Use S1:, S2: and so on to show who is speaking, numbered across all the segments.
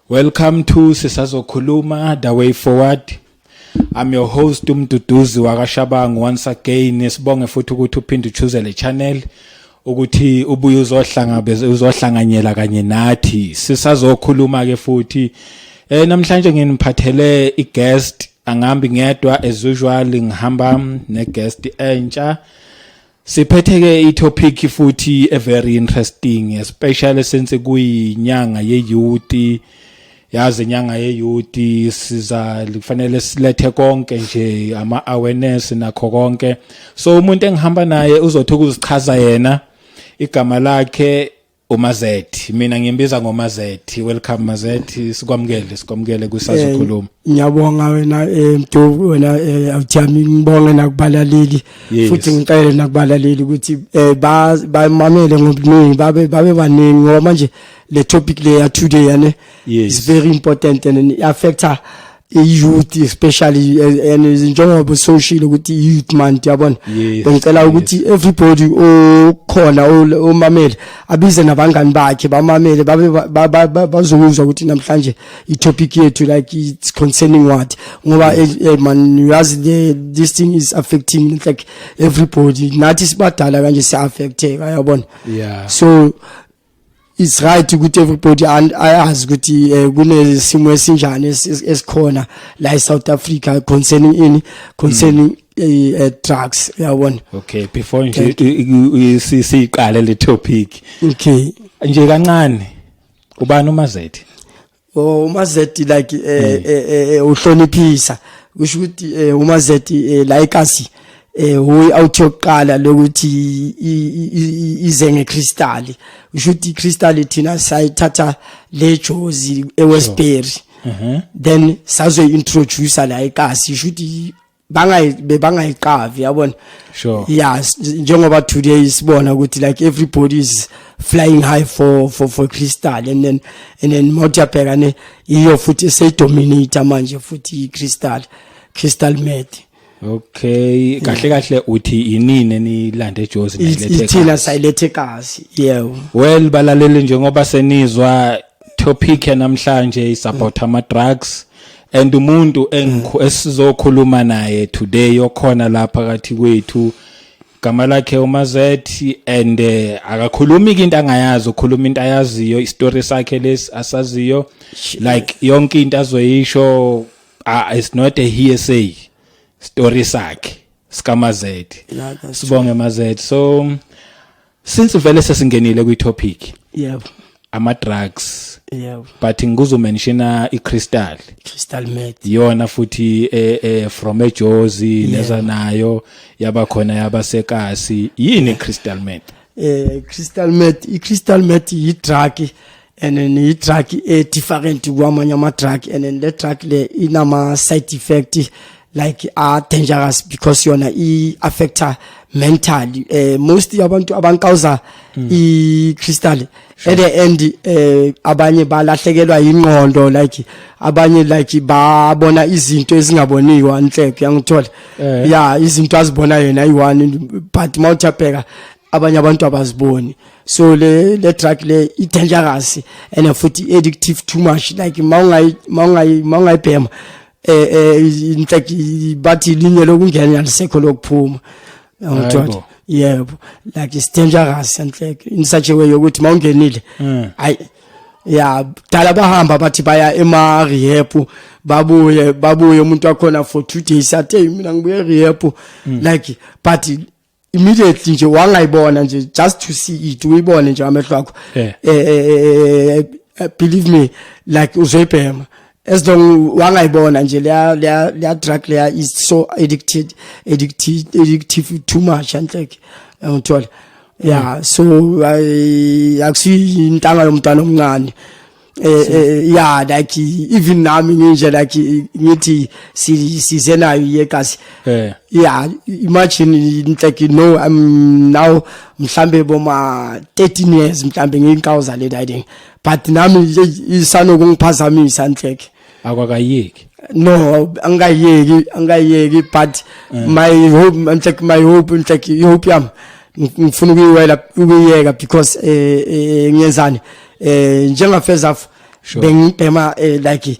S1: Welcome to Sisazokhuluma, The Way Forward. I'm your host, uMduduzi wakaShabangu. Once again, sibonge futhi ukuthi uphinde uchoose le channel ukuthi ubuye uzohlangabeza, uzohlanganyela kanye nathi. Sisazokhuluma ke futhi. Namhlanje nginiphathele i-guest, angihambi ngedwa as usual, ngihamba ne-guest entsha. Siphethe ke i-topic futhi a very interesting, especially since kuyinyanga ye-youth. Yazi, inyanga ye-youth, siza kufanele silethe konke nje, ama awareness nakho konke. So umuntu engihamba naye uzothi ukuzichaza yena. Igama lakhe uMazethi, mina ngimbiza ngoMazethi. Welcome, Mazethi, sikwamukele, sikwamukele kusazokhuluma.
S2: Ngiyabonga wena, Mdu, wena awuthami, ngibonge nakubalaleli. Futhi ngicele nakubalaleli ukuthi bamamele ngobuningi, babe baningi, ngoba manje le topic le ya today yane is very important and it affecta i-youth especially, and njengoba social ukuthi i-youth month, yabona. Bengicela ukuthi everybody okhona omamele abize nabangani bakhe, bamamele, babe bazokuzwa ukuthi namhlanje i-topic yethu, like, it's concerning what, ngoba man, uyazi, this thing is affecting like everybody. Nathi sibadala kanje siya-affecteka, yabona. So it's right ukuthi everybody ayazi ukuthi kunesimo esinjani esikhona la eSouth Africa concerning ini, concerning drugs, uyabona.
S1: Okay, before nje siqale le topic nje kancane, ubani uMazethi?
S2: Oh, uMazethi, like, uhloniphisa, kusho ukuthi uMazethi la ekasi uyi out yokuqala lokuthi ize ngecrystal. Kusho ukuthi icrystal thina sayithatha le Jozi, eWestbury, then sazo introduce la ekasi. Kusho ukuthi bangayiqavi, yabona. Yeah, njengoba today sibona ukuthi like everybody is flying high for crystal, and then mawuyabheka ne, iyo futhi seyidominate manje futhi i-crystal, crystal meth.
S1: Okay, kahle kahle uthi inini enilande eJozi nayilethe
S2: Ithina
S1: ekhaya?
S2: Sayilethe kasi, yebo.
S1: Well, balaleli, njengoba senizwa, topic namhlanje is about ama drugs, and umuntu esizokhuluma naye today okhona lapha phakathi kwethu, gama lakhe uMazethi, and akakhulumi into angayazi, ukhuluma into ayaziyo, istory sakhe lesi asaziyo. Like, yonke into azoyisho, it's not a hearsay, story sakhe sikaMazethi.
S2: Yeah, that's
S1: Sibonge, Mazethi. So since vele sesingenile kwi topic, ama drugs, but ngizomentiona i-crystal.
S2: Crystal meth.
S1: Iyona futhi from eJozi neza nayo, yaba khona, yabasekasi. Yini crystal meth?
S2: Crystal meth, i-crystal meth yi-drug, and then i-drug e different kwamanye ama drug, and then le drug le inama side effect like are dangerous because yona i affecta mentally. Most abantu abankawuza i-crystal, at the end abanye balahlekelwa ingqondo, like abanye like babona izinto ezingaboniwa enhleko, yangithola. Yeah, izinto azibona yena ayi-one, but mawuthapeka abanye abantu abaziboni. So le drug le i dangerous and futhi addictive too much. Like mawungayibhema, in fact bathi linye lokungena lisekho lokuphuma, uyangithola.
S1: Hayibo.
S2: Yebo, like it's dangerous and like in such a way yokuthi mawungenile, hayi ya, dala bahamba bathi baya ema rehab, babuye umuntu wakhona for 2 days athi, "Hey, mina ngibuye rehab," like, but immediately nje wangayibona nje, just to see it, uyibone nje amehlo akho, believe me, like uzoyibhema as long wangayibona nje leya drug leya is so addicted, addictive, addictive too much and like, ngithola. Yeah, so akusiyintanga yomntwana omncane. Yeah, like even nami nginje, like ngithi size nayo yekasi. Yeah, imagine, like, no, I'm now mhlambe boma 13 years mhlambe ngiyinkawuza le diding, but nami isanokungiphazamisa nhleke.
S1: Akwakayeki?
S2: No, angayeki, angayeki, but my hope, like my hope, like i hope yami ngifuna ukuyiwela, ukuyeka, because ngiyenzani, njengafezaf Bengibhema like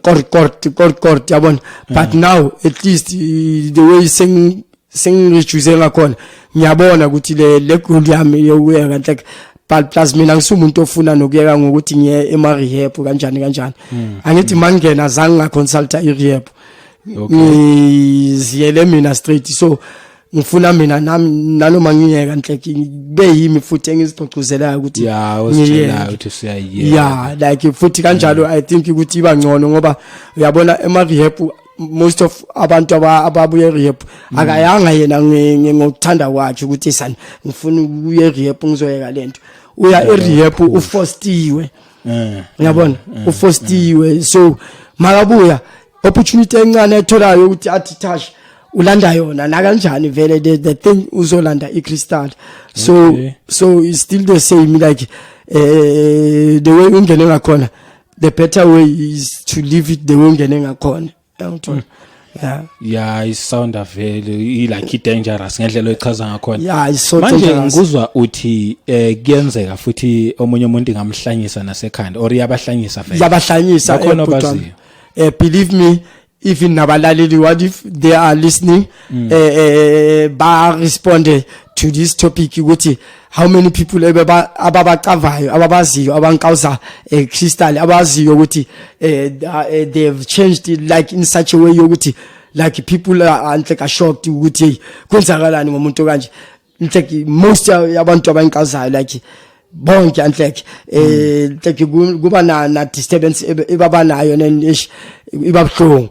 S2: kort kort kort kort, yabona, but now at least the way sengireduce ngakhona, ngiyabona ukuthi le goal yami yokuyeka, like, but plus mina ngisumuntu ofuna nokuyeka ngokuthi ngiye ema rehab kanjani kanjani. Angithi mangena zange ngaconsulta i rehab. Ngiziyele mina straight, so ngifuna mina nami nanoma ngiyeka nhle kube yimi futhi engizigqugquzelayo ukuthi
S1: Ya,
S2: ngiyeke.
S1: ositshelayo ukuthi usiyayiyeka.
S2: Yeah, like futhi kanjalo I think ukuthi iba ngcono ngoba uyabona ema rehab, most of abantu ababuye rehab akayanga yena ngokuthanda kwakhe ukuthi sani ngifuna ukuya rehab ngizoyeka lento. Uya e rehab uforciwe. Uyabona, uforciwe, so makabuya opportunity encane etholayo ukuthi athi touch ulanda yona nakanjani vele the thing uzolanda i-crystal, so so it's still the same, like the way ungene ngakhona, the better way is to leave it the way ungene ngakhona, uyangithola? Yeah.
S1: Yeah, isound vele i like i dangerous ngendlela oyichaza ngakhona.
S2: Yeah, it's so
S1: Manje
S2: dangerous.
S1: ngikuzwa uthi kuyenzeka futhi omunye umuntu ingamhlanyisa nasekhanda or iyabahlanyisa vele?
S2: Yabahlanyisa.
S1: Bakhona
S2: bhuti wami.
S1: abaziyo?
S2: Believe me, even nabalaleli, what if they are listening, ba respond to this topic ukuthi how many people ebeba ababacavayo, ababaziyo abankawuza crystal, abaziyo ukuthi they have changed it, like in such a way yokuthi like people are like shocked ukuthi hey, kwenzakalani ngomuntu kanje. Like most yabantu abankawuzayo, like bonke, anhleke like kuba na disturbance ebabanayo and ish iba buhlungu.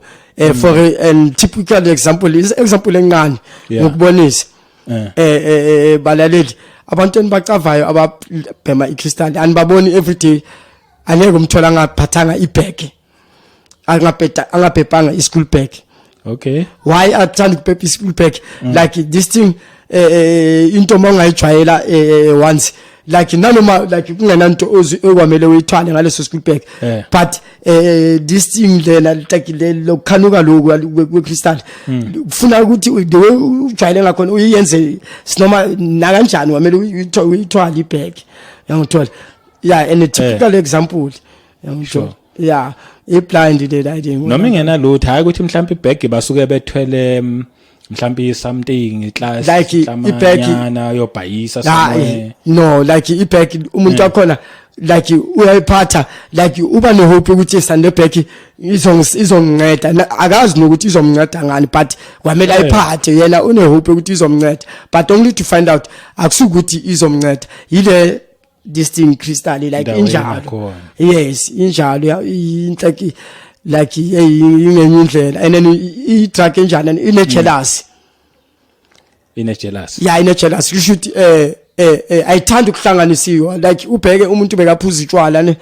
S2: For a and typical example is example encane ngokubonisa balaleli, abantu enibacavayo ababhema icrystal anibaboni every day, angeke umthola angaphathanga ibag, angapeta angabhebhanga i-school bag. Why athanda ukubhebha i-school bag? Like this thing, into mawungayijwayela once, like nanoma like kungenanto okwamele uyithwale ngaleso school bag, but this thing lena, like le lokhanuka lokhu kwe crystal, kufuna ukuthi the way ujwayele ngakhona uyenze sinoma nakanjani wamele uyithwale ibag, uyangithola? Yeah, and a typical example, uyangithola? Yeah, i blind le lighting.
S1: Noma ingenalutho, hayi ukuthi mhlawumbe ibag basuke bethwele mhlawumbe something class
S2: Like
S1: manyana yobhayisa somewhere.
S2: No, like ibag umuntu wakhona like uyayiphatha, like uba nehope ukuthi sande bag izonginceda. Akazi nokuthi izomnceda ngani, but kwamele ayiphathe, yena unehope ukuthi izomnceda, but only to find out akusukuthi izomnceda, yile this thing crystal, like
S1: Indawo
S2: injalo.
S1: engakhona.
S2: Yes, injalo like ingenye indlela and then i drug enjani and ine jealousy.
S1: Ine jealous?
S2: Yeah, ine jealous. Kusho ukuthi ayithanda ukuhlanganisiwa, like ubheke umuntu bekaphuza utshwala ne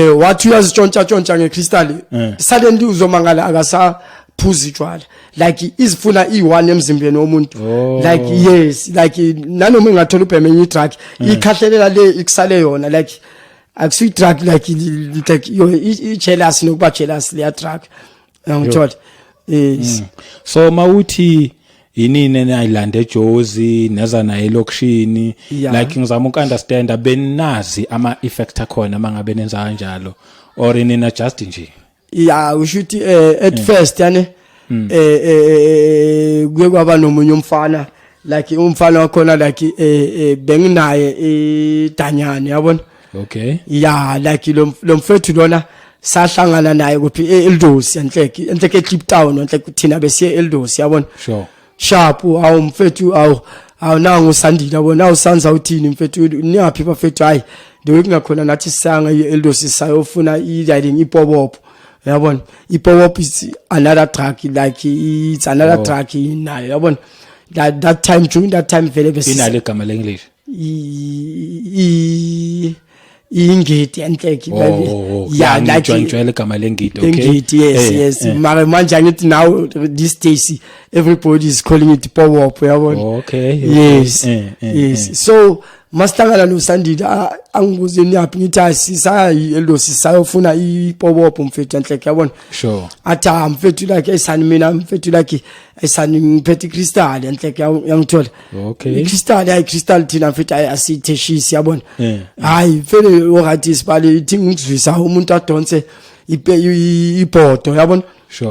S2: wathi uyazitshontsha tshontsha ngecrystal, suddenly uzomangala akasaphuza utshwala, like izifuna i1 emzimbeni womuntu. Like yes, like nanoma ingathola ubheme enye drug, ikhahlelela le ikusale yona, like akusiyi drug, like yo i jealous nokuba jealous leya drug, uyangithola? Yes.
S1: So mawuthi inini enayilanda eJozi neza naye elokishini? Like ngizama ukunderstand, benazi ama effect akhona mangabe nenza kanjalo or nina just nje?
S2: Ya, usho ukuthi at first yani kuye kwaba nomunye umfana, like umfana wakhona like benginaye edanyane, yabona. Ya, like lo mfethu lona sahlangana naye kuphi? eLdosi enhleke enhleke eKliptown enhleke, thina besiye eLdosi, yabona. Sharp, awu mfethu, awu nangu usandile, yabona, awusanza uthini mfethu, niyaphi bafethu? Hayi, the way kungakhona nathi sisanga eLdosi sayofuna i-riding ipopopo, yabona. Ipopopo is another drug, like it's another drug nayo, yabona, that time, during that time vele besi
S1: Inalo igama leEnglish?
S2: Ingidi enhleke.
S1: Oh.
S2: Yeah, like
S1: ngijwayele igama lengidi, okay.
S2: Engidi, yes. Yes. Mara manje angithi now these days everybody is calling it pop, uyabona. Yes. Yes, so Masihlangana noSandile, angibuze niyaphi, ngithi hayi, sisayi elosi, sayofuna ipopopo mfethu enhleke, yabona. Athi, ah mfethu, like esani mina mfethu, like esani ngiphethe iCrystal enhleke, yangithola. ICrystal, hayi, iCrystal thina mfethu, hayi, asiyitheshisi, yabona. Hayi vele, alright, sibale ithi ngikuzwisa umuntu adonse ibhodo, yabona.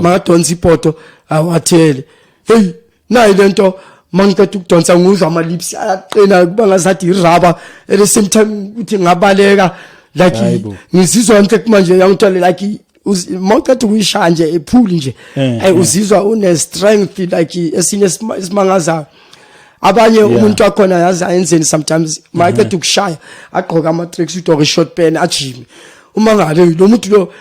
S2: Makadonsa ibhodo awathele, hey, nayi lento, mangiqeda ukudonsa nguzwa ama lips ayaqina, kuba ngazathi irubber, at the same time ukuthi ngabaleka like
S1: Hayibo.
S2: ngizizwa nhle manje, yangithola, like mawuqeda ukuyishaya nje ephuli nje, ay uzizwa une strength like esinye esimangazayo. Abanye umuntu wakhona yazi ayenzeni sometimes, mayaqeda ukushaya agqoka ama tracksuit or short pant, ajime. Uma ngale lo muntu lo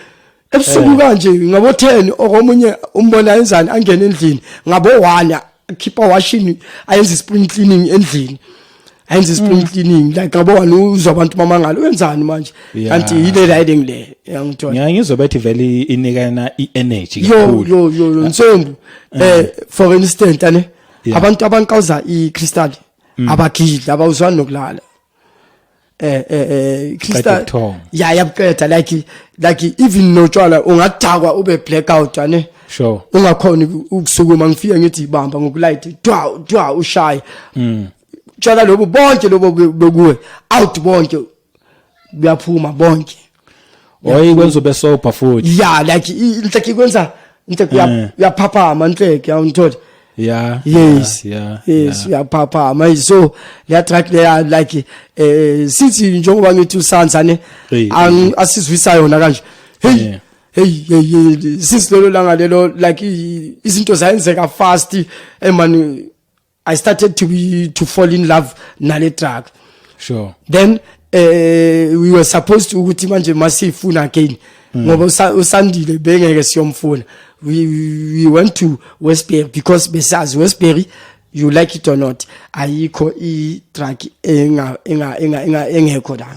S2: ebusuku kanje ngabo 10, okomunye umbona yenzani, angene endlini ngabo 1, akhipha washing, ayenze spring cleaning endlini, ayenze spring cleaning like ngabo 1, uzwa abantu mamangala, wenzani manje? Kanti yile riding le, yangithola.
S1: Ngiyaye ngizwe bethi vele inikana i-energy
S2: Yo.
S1: kakhulu.
S2: Yo yo yo, nsombu, for instance ane abantu abankawuza iCrystal abagidli, abawuzwani nokulala, crystal.
S1: Ubuthongo.
S2: Ya, yabuqeda, like even notshwala ungadakwa ube blackout ane, ungakhoni ukusukuma. Ngifike ngithi bamba ngokulight, dwa dwa, ushaye tshwala lobo bonke lobo bekuwe out bonke, buyaphuma bonke.
S1: Oyi, kwenza ube sober futhi.
S2: Ya, like inhleke ikwenza inhleke uyaphaphama inhleke, yawungithola. Yes, uyaphaphama. So leya drug leya, like sithi njengoba ngithi usansa ne
S1: Hey,
S2: asizwisa yona kanje, hey. Hey hey hey, since lelo langa lelo, like izinto zayenzeka fast, hey man, I started to fall in love nale drug. Then we were supposed to ukuthi manje masifuna again, ngoba uSandile bengeke siyomfuna, we went to Westbury because besazi Westbury, you like it or not, ayikho i drug enga enga enga enga engekho la.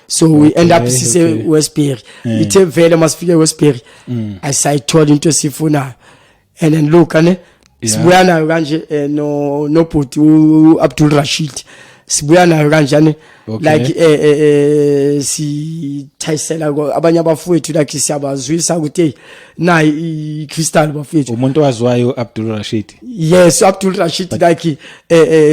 S2: So we end up sise Westbury. Ithe vele masifike Westbury, asayithola into esifunayo, and then look ane sibuya nayo kanje, no nobhuti uAbdul Rashid, sibuya nayo kanjani. Like sithayisela abanye abafowethu, like siyabazwisa ukuthi hey, nayi iCrystal bafethu.
S1: Umuntu waziwayo Abdul Rashid?
S2: Yes, Abdul Rashid, like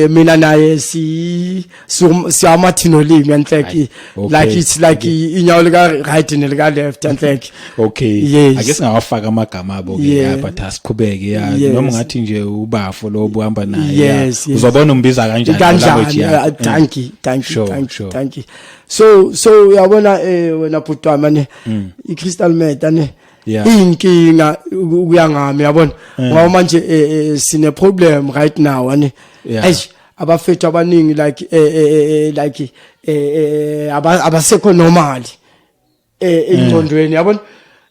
S2: mina naye si siyamathinolimi and like like it's like inyawo lika right nelika left and like Yes.
S1: Ake singawafaka amagama abo ke. But asiqhubeke ya. Noma ngathi nje ubafo lo obuhamba naye, ya.
S2: Yes.
S1: Uzobona umbiza kanjani language
S2: Kanjani?
S1: yakho.
S2: Thank you, thank you. Thank you. Thank you. So uyabona, wena bhuti wami ne iCrystal meth ne inkinga ukuya ngami, yabona, ngoba manje sine problem right now ane. Eish, abafethu abaningi like like abasekho normal engqondweni, yabona.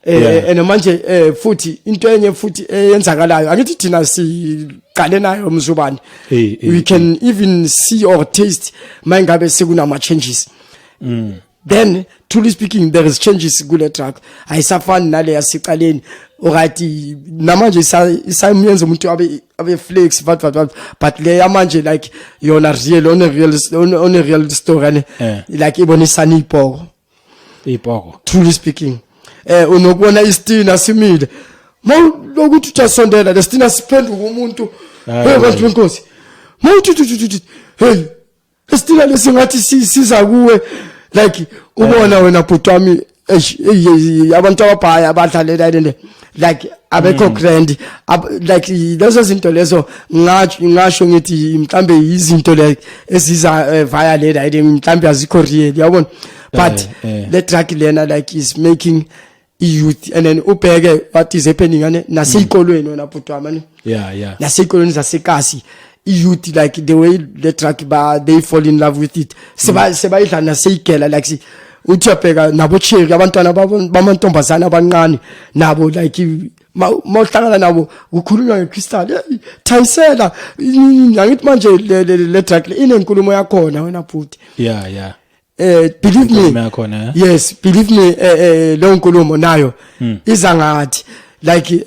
S2: And manje futhi into enye futhi eyenzakalayo, angithi thina siqale nayo mzubane, we can even see or taste mayingabe sekunama changes. Then truly speaking, there is changes kule drug, ayisafani nale yasicaleni. Alright, namanje isamenza umuntu abe flex what what what, but le yamanje like yona real on a real story ne like ibonisana ipoko.
S1: Ipoko.
S2: Truly speaking, unokubona isitina simile, mawulokuthi uthasondela lesitina siphenduka umuntu.
S1: Hayi,
S2: Hey bantu benkosi, mawuthi uthi hey, lesitina lesingathi siza kuwe, like ubona wena bhuti wami, eish, ey, ey, abantu ababhaya abadlalela le like abekho grand. Like lezo zinto lezo, ngasho ngithi mhlambe izinto like eziza via le riding, mhlambe azikho real, yabona, but le drug lena like is making i-youth, and then ubheke what is happening ane naseyikolweni, wena bhuti wami ane naseyikolweni zasekasi, i-youth, like the way the drug ba they fall in love with it, seba sebayidla naseyigela, like uthi uyabheka nabo cherry, abantwana bamantombazana abancane nabo, like mawuhlangana nabo kukhulunywa ngeCrystal, hey, thayisela. Angithi manje le drug le inenkulumo yakhona, wena bhuti. Believe me.
S1: Inkulumo yakhona, eh?
S2: Yes, believe me, leyo nkulumo nayo iza ngathi like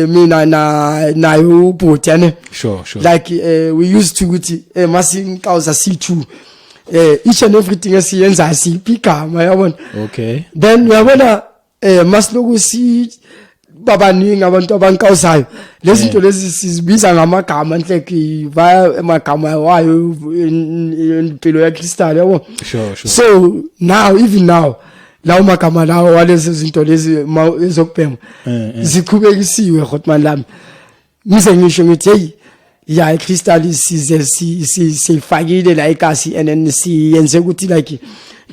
S2: mina na nayo ubhuti ane
S1: Sure.
S2: like we used to ukuthi masinqawuza C2 Each and everything esiyenza siphi igama, yabona. Then uyabona, masiloku si babaningi abantu abankawuzayo, lezi zinto lezi sizibiza ngamagama nhleki vaya amagama wayo impilo ya crystal, yabo.
S1: Sure sure
S2: So now, even now, lawo magama lawo walezi zinto lezi ezokubhema ziqhubekisiwe, hotman lami. Ngize ngisho ngithi, hey ya, iCrystal size sifakile la ikasi and then siyenze ukuthi like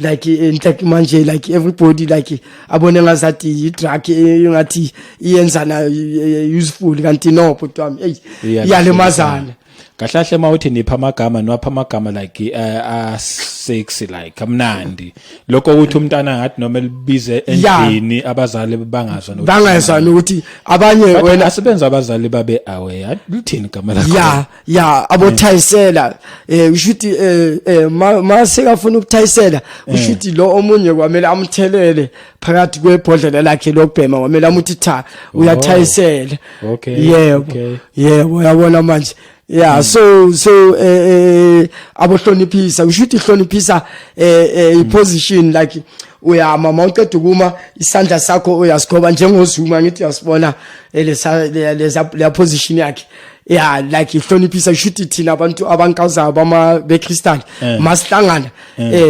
S2: like manje like everybody like abone ngazathi i-drug engathi iyenza na useful, kanti no, bhuti wami, hey, iyalimazana.
S1: Kahle kahle, mawuthi nipha amagama, niwapha amagama like a sexy, like amnandi, lokho ukuthi umntana ngathi noma elibize endlini, abazali bangazwa nokuthi-
S2: Bangezwa ukuthi abanye
S1: But
S2: wena
S1: asebenza abazali babe aware lithini igama lakho.
S2: Ya, abothayisela, usho ukuthi ma sekafuna ukuthayisela, usho ukuthi lo omunye kwamele amthelele phakathi kwebhodlela lakhe lokubhema, kwamele amuthi tha, uyathayisela. Yebo. Yebo, uyabona manje, yeah. So abohloniphisa, usho ukuthi hloniphisa iposition, like uyama, mawuqeda ukuma isandla sakho uyasigoba njengoZuma, ngithi uyasibona lesa lesa le position yakhe, yeah, like ihloniphisa. Usho ukuthi thina abantu abankawuzayo bama beCrystal masihlangana,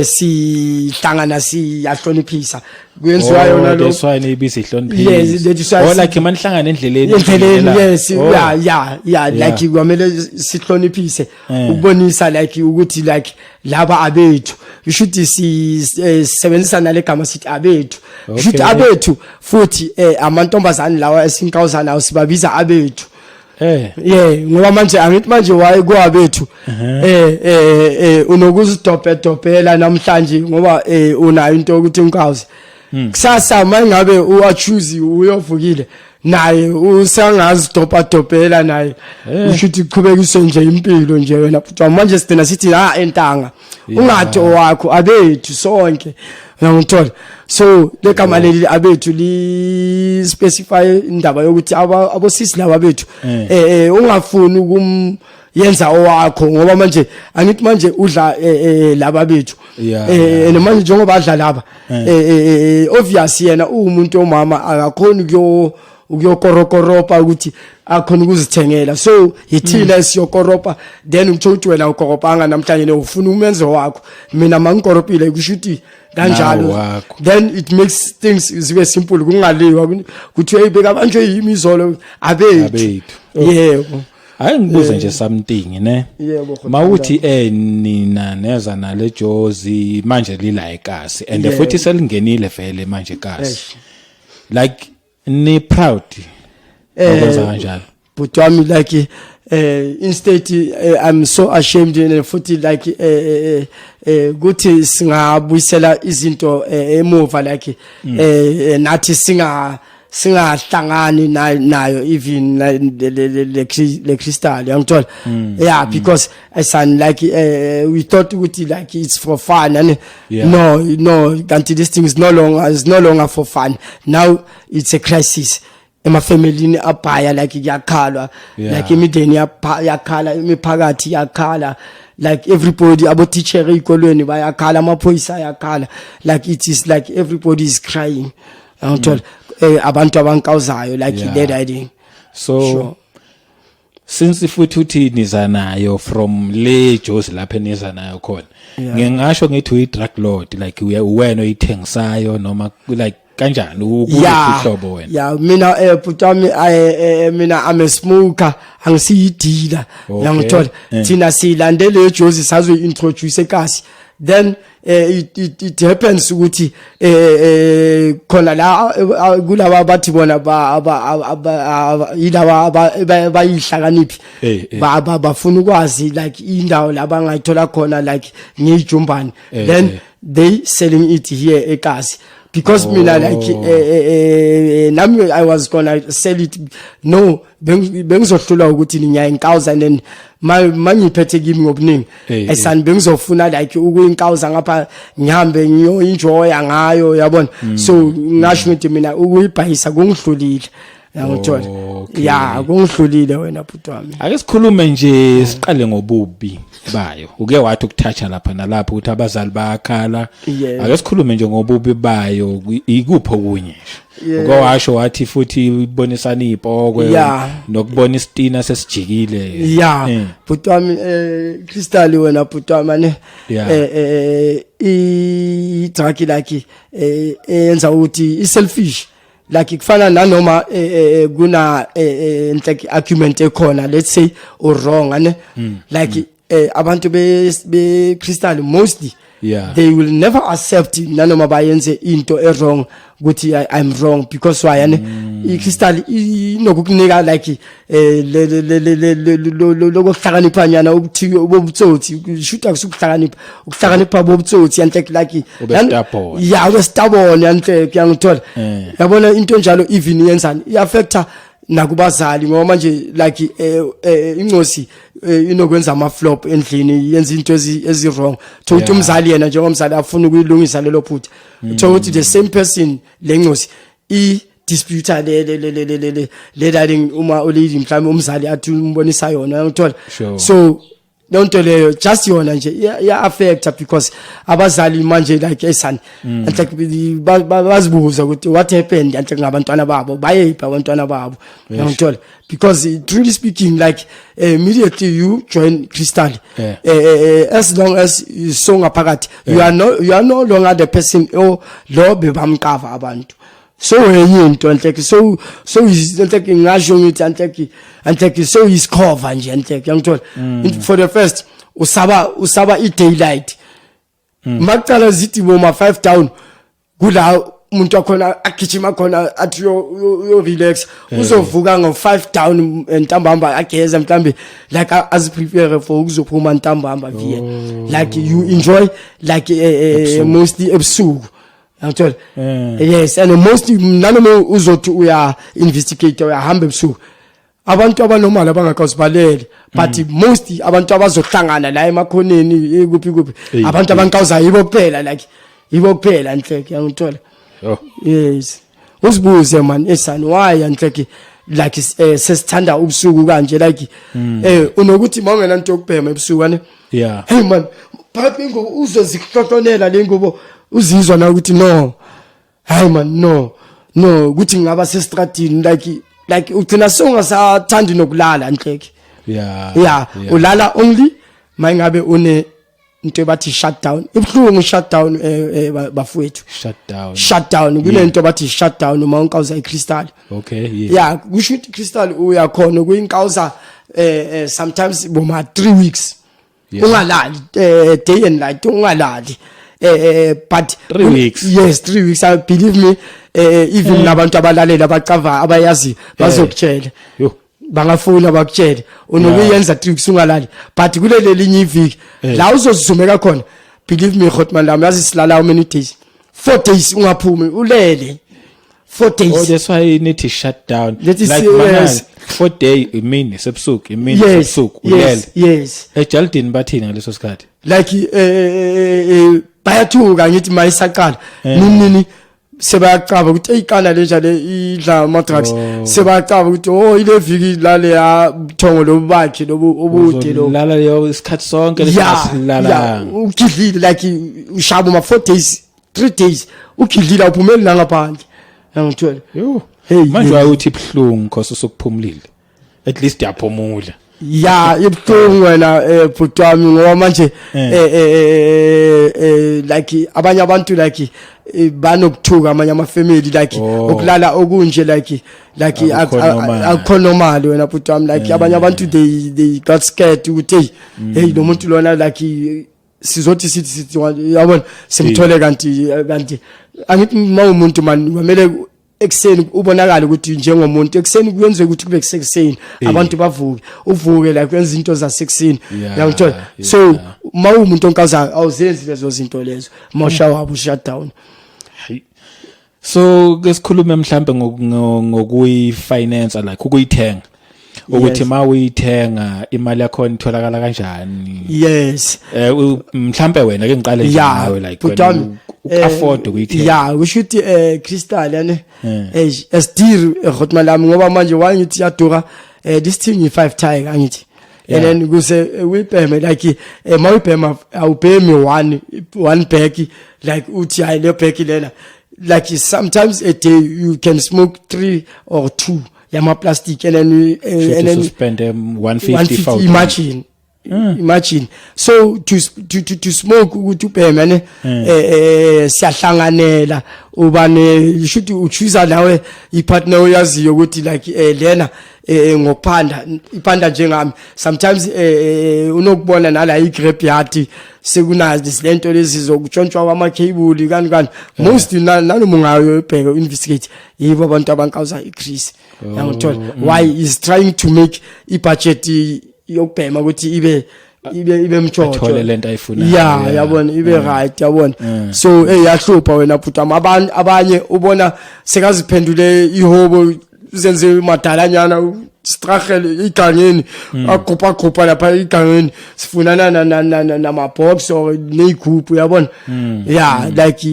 S2: sihlangana siyahloniphisa, kuyenziwa yona lo.
S1: That's why niyibiza ihloniphisa.
S2: Yes, that is why.
S1: Oh, like manihlangana endleleni.
S2: Endleleni, yes. Yeah. Like kwamele sihloniphise ukubonisa like ukuthi like laba abethu, ushuthi sisebenzisa nale gama sithi abethu, ushuthi abethu futhi amantombazane lawa esinkawuza nawo sibabiza abethu. Yeah, ngoba manje angithi manje waye kwabethu unokuzidobhe dobhela namhlanje ngoba unayo into yokuthi inkawuze, kusasa mangabe uachoose uyovukile naye usangazi dobhela naye. Usho ukuthi kuqhubekise nje impilo nje wena futhi manje sigcina sithi ha, entanga ungathi owakho, abethu sonke, uyangithola? So legama leli abethu li specify indaba yokuthi abosisi laba bethu ungafuni ukum yenza owakho, ngoba manje angithi manje udla laba bethu. And manje njengoba adla laba, obvious yena uwumuntu omama akakhoni ukuyokorokoropa ukuthi akhona ukuzithengela, so yithina esiyokoropa. Then utho ukuthi wena ukoropanga namhlanje ufuna umenzo wakho, mina mangikoropile, kusho ukuthi kanjalo.
S1: Nawo wakho.
S2: Then it makes things zibe simple, kungaliwa kuthiwe, hey, bekabanjwe yimi izolo, abethu.
S1: Abethu.
S2: Yebo.
S1: Hayi, ngibuze nje something ne.
S2: Yebo.
S1: Mawuthi nina neza nale jozi manje lila ekasi and futhi selingenile vele manje ekasi.
S2: Eish.
S1: Like ni proud okwenza kanjalo?
S2: But wami, like instead I'm so ashamed and futhi like kuthi singabuyisela izinto emuva, like nathi singahlangani nayo even le crystal, yangithola? Yeah, because son, like we thought ukuthi like it's for fun and no, kanti this thing is no longer for fun. Now it's a crisis emafamilini abhaya, like kuyakhalwa. Like imindeni yakhala, imiphakathi yakhala, like everybody, abo-teacher ey'kolweni bayakhala, amaphoyisa ayakhala, like it is like everybody is crying, angithola, abantu abankawuzayo like le riding.
S1: So since futhi uthi niza nayo from le Jozi lapha eniza nayo khona, ngingasho ngithi uyi drug lord, like uwena oyithengisayo noma like kanjani, ukuluphi uhlobo wena?
S2: Yeah, mina bhuti wami, mina I'm a smoker, angisiyi-dealer. Yangithola? Thina silandele eJozi, sazoyi-introduce ekasi, then it happens ukuthi khona la kulaba bathi bona yilaba bayihlakaniphi bafuna ukwazi like indawo la bangayithola khona like ngeyijumbane, then they selling it here ekasi because mina like nami I was gonna sell it. No, bengizohlulwa ukuthi ngiyayinkawuza and then mangiphethe kimi ngobuningi esani bengizofuna like ukuyinkawuza ngapha, ngihambe ngiyo-enjoya ngayo, yabona? So ngasho ukuthi mina ukuyibhayisa kungidlulile, Yangithola. Ya, kungihlulile wena bhuti wami.
S1: Ake sikhulume nje, siqale ngobubi bayo. Uke wathi ukuthatha lapha nalapha ukuthi abazali bayakhala. Ake sikhulume nje ngobubi bayo, ikuphi okunye nje? Uke washo wathi futhi ibonisana ipokwe nokubona isitina sesijikile.
S2: Ya, bhuti wami, crystal wena bhuti wami ne, i drug like eyenza ukuthi i selfish, like kufana nanoma kuna like argument ekhona, let's say or wrong ane, like abantu be crystal mostly they will never accept nanoma bayenze into e wrong ukuthi I'm wrong, because why ane, i crystal inokukunika like le le le le lokuhlakanipha nyana ukuthi bobutsotsi, shuta kusukuhlakanipha, ukuhlakanipha bobutsotsi yanhle, like
S1: Ube stubborn.
S2: Ya, ube stubborn yanhle, kuyangithola. Yabona into njalo even yenzani, i-affecta nakubazali, ngoba manje like incosi inokwenza ama flop endlini, yenza into ezi wrong, thola ukuthi umzali yena njengomzali afuna ukuyilungisa lelo phutha, thola ukuthi the same person le ncosi i dispute le darling, uma ulady mhlawumbe umzali athi umbonisa yona, uyangithola?
S1: Sure.
S2: So lonto leyo just yona nje iya affecta because abazali manje like esani like bazibuza ukuthi what happened anhle ngabantwana babo, bayephi abantwana babo, uyangithola? Because truly speaking, like immediately you join crystal, as long as you so ngaphakathi, you are no longer the person oh lo bebamqava abantu, so enye into enhle, so enhle, ngasho ngithi enhle, so isikhova nje enhle, uyangithola? For the first usaba i daylight, makucala zithi boma 5 down, kula umuntu wakhona agijima khona athi uyo relax, uzovuka ngo 5 down ntambamba, ageza mhlambe, like aziprepare for ukuzophuma ntambamba vie, like you enjoy like mostly ebusuku, uyangithola? Yes, and mostly nanoma uzothi uya investigate, uyahamba ebusuku, abantu abanomali abangakawuzibalele, but most abantu abazohlangana la emakhoneni, kuphi kuphi, abantu abankawuzayo yibo kuphela, like yibo kuphela nhleke, uyangithola?
S1: Oh.
S2: Yes, uzibuze man esani why nhleke, like sesithanda ubusuku kanje, like unokuthi mawungena into yokubhema ebusuku ane, hey man, phakathi ingubo uzozihlohlonela le ngubo, uzizwa na ukuthi no, hayi man, no no, ukuthi ngingaba sestradini, like ugcina sewungasathandi nokulala nhleke. Yeah, ulala only mayingabe une into ebathi shutdown, ibhlungu shutdown, bafowethu.
S1: Shut down.
S2: Shutdown, kunento bathi shutdown uma unkawuza icrystal. Yeah, kusho ukuthi crystal uyakhona ukuyinkawuza sometimes boma 3 weeks ungalali, day and night ungalali, but
S1: 3 weeks?
S2: Yes, 3 weeks. I believe me, even nabantu abalalela abacava abayazi bazokutshela.
S1: Yo.
S2: Bangafuna bakutshele, unokuyenza 3 weeks ungalali, but kulele linye iviki la uzozizumeka khona, believe me, Hotman lami, yazi silala how many days? 4 days ungaphumi, ulele 4 days.
S1: Oh, that's why you need to shut down.
S2: That is
S1: like
S2: serious.
S1: Manali, 4 day imini sebusuku, imini sebusuku ulele.
S2: Yes.
S1: Ejaldini bathini ngaleso sikhathi?
S2: Like bayathuka, ngithi mayisaqala nini nini, sebayacaba ukuthi eyikana lenja le idla ama drugs. Sebayacaba ukuthi oh, ile viki lale ya buthongo lobu bakhe lobu obude lo.
S1: Uzolala leyo isikhathi sonke lesilalanga.
S2: Ugidlile, like ushaba ma 4 days, 3 days ugidlile, awuphumeli la ngaphandle, yangithola?
S1: Yo.
S2: Hey,
S1: Manje wayuthi ibhlungu cause usukuphumulile. At least yaphumula.
S2: Ya, ibuhlungu wena bhuti wami, ngoba manje like abanye abantu like banokuthuka amanye ama family, like ukulala okunje like
S1: Akukho normal.
S2: Akukho normal wena bhuti wami, like abanye abantu they got scared ukuthi hey, hey, lo muntu lona, like sizothi sithi yabona simthole, kanti angithi mawumuntu man kumele ekuseni ubonakala ukuthi njengomuntu ekuseni, kuyenzeka ukuthi kube kusekuseni abantu bavuke, uvuke like wenza into zasekuseni, uyangithola? So mawumuntu onkaza awuzenzi lezo zinto lezo, mawushawa wabo shutdown.
S1: So ke sikhulume mhlambe ngokuyi finance, like ukuyithenga. Ukuthi ma uyithenga imali yakho itholakala kanjani?
S2: Yes.
S1: Mhlambe wena ke ngiqale nje ngawe, like
S2: Bhuti
S1: wena
S2: wami,
S1: Uku-afford ukuyithenga.
S2: Ya, kusho ukuthi crystal yani esdir hotman lami, ngoba manje why ngithi yadura, this thing i 5 tiger angithi, and then kuse uyibheme like mawuyibhema awubhemi one bag, like uthi hayi, le bag lena, like sometimes a day you can smoke 3 or 2 yama plastic and then
S1: Should
S2: and then
S1: spend 150.
S2: 150, imagine, imagine. So to smoke, ukuthi ubheme ne, siyahlanganela, uba ne should uchoose nawe ipartner oyaziyo ukuthi like lena ngokuphanda iphanda njengami. Sometimes unokubona nala i-graveyard sekunazi lento lezi zokutshontshwa kwama cable kani kani. Most nanoma ungayo ebheka investigate, yibo abantu abankawuza icrease, yangithola? Why is trying to make ibudget yokubhema ukuthi ibe mtshotsho.
S1: Athole lento ayifunayo.
S2: Yeah, yabona, ibe right, yabona. So yahlupha wena bhuti wami. Abanye abanye ubona sekaziphendule ihobo, zenze madalanyana, strahele igangeni, agupha gupha lapha igangeni, sifunana nama box or neyigubhu, yabona? Yeah, like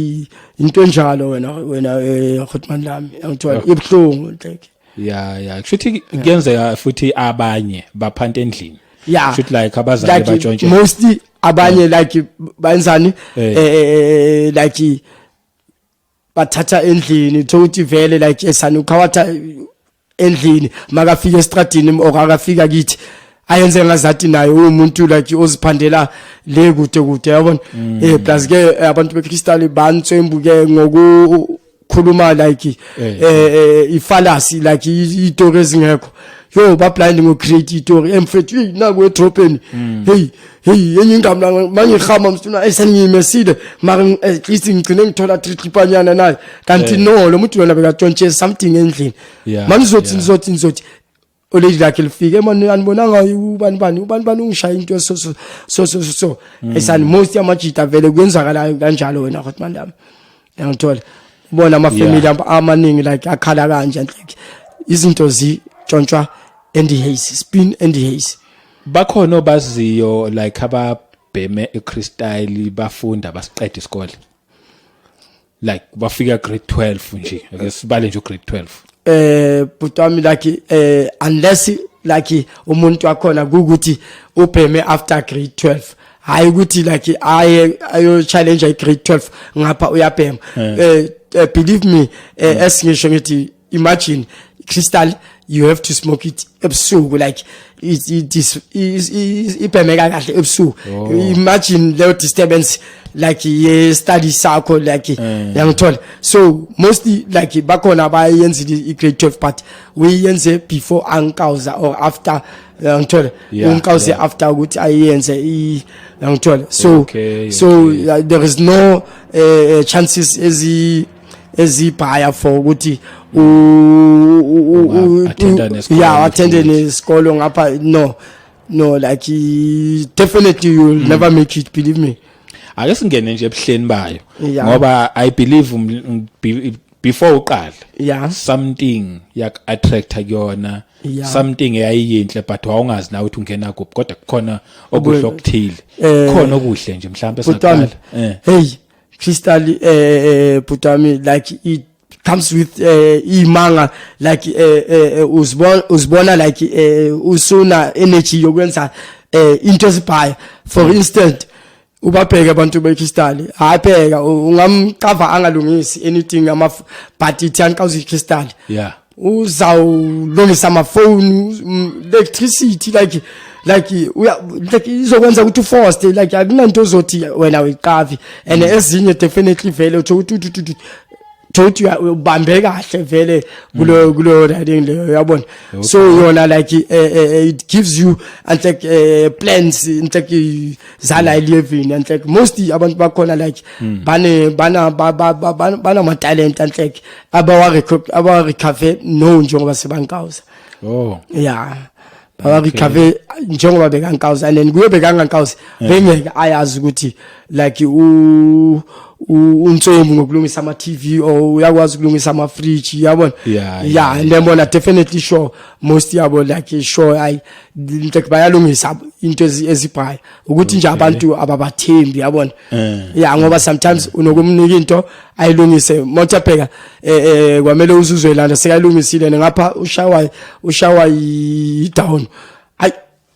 S2: into enjalo wena Hotman lami, ngithola ibhlungu like.
S1: Yeah, kushuthi kuyenzeka futhi abanye baphanta endlini.
S2: Yeah.
S1: Kushuthi like abazali
S2: like
S1: batshontshe.
S2: Mostly abanye like bayenzani? Like bathatha endlini, thokuthi vele like esani ukhawatha endlini, makafika estradini or akafika kithi ayenze ngazathi naye umuntu like oziphandela le kude kude, yabona? Plus ke abantu beCrystal bantswembu ke ngokukhuluma like ifallacy, like istory ezingekho. Yo, ba blind ngo create istory emfethu, hey, naku edropeni, hey hey, enye ingam la mangihama msituna esengiyimesile, mara at least ngigcine ngithola 3 clipanyana naye, kanti no, lo muntu lona bekatshontshe something endlini. Manizothi nizothi olady lakhe lifike mani, anibonanga ubani bani ubani bani ungishaya into so so so so so so esani. Most yamajita vele kwenzakala kanjalo wena Hotman lami, yangithola? Ubona ama family amaningi like akhala kanje, like izinto zitshontshwa and haze spin and haze.
S1: Bakhona obaziyo like ababheme iCrystal, bafunda basiqeda isikole, like bafika grade 12 nje, ake sibale nje grade 12?
S2: Bhuti wami, like unless like umuntu wakhona kukuthi ubheme after grade 12, hayi ukuthi like aye ayo challenge i grade 12 ngapha uyabhema. Believe me, esingisho ngithi imagine, crystal you have to smoke it ebusuku, like it is ibhemeka kahle ebusuku. Imagine leyo disturbance like ye study sakho, like yangithola? So mostly like bakhona bayenzile i grade 12, but uyenze before ankawuza or after, yangithola? Unkawuze after ukuthi ayenze i, yangithola? So so there is no chances ezibhaya for ukuthi
S1: Unga-attenda nesikolo
S2: yeah, attende
S1: futhi.
S2: Nesikolo ngapha, no, like definitely you will never make it, believe me.
S1: Ake singene nje ebuhleni bayo, ngoba I believe before uqala something yak attract kuyona, something eyayiyinhle, but wawungazi nawe ukuthi ungena kuphi, kodwa kukhona okuhle okuthile. Khona okuhle nje mhlawumbe
S2: Bhuti wami,
S1: singaqala.
S2: Hey, crystal, bhuti wami, like it comes with imanga, like uzibona like usuna energy yokwenza into ezibhaya. For instance, ubabheke abantu beCrystal, hayi, bheka, ungamqava angalungisi anything ama, but ithi ankawuza iCrystal, uzawulungisa amafoni, electricity, like uya like izokwenza ukuthi uforce, like akunanto ozothi wena uyiqavi. And ezinye definitely vele utho ukuthi thothi ubambe kahle vele kulo riding leyo, uyabona? So yona like it gives you and like plans and like zala living and like most abantu bakhona like bane bana bana ma talent and like abawa recover, no, njengoba sebankawuza. Yeah, bawa recover njengoba bekankawuza, and then kuye bekangankawuza bengeke ayazi ukuthi like u unswembu ngokulungisa ama TV or uyakwazi ukulungisa ama fridge, yabona?
S1: Yeah.
S2: And then bona definitely sure, most yabo like sure, ay like bayalungisa into ezibhaya ukuthi nje abantu ababathembi, yabona? Yeah, ngoba sometimes unokumnika into ayilungise, mawuthabheka kwamele uzuzwe lana sekayilungisile, ngapha ushawa i down, ay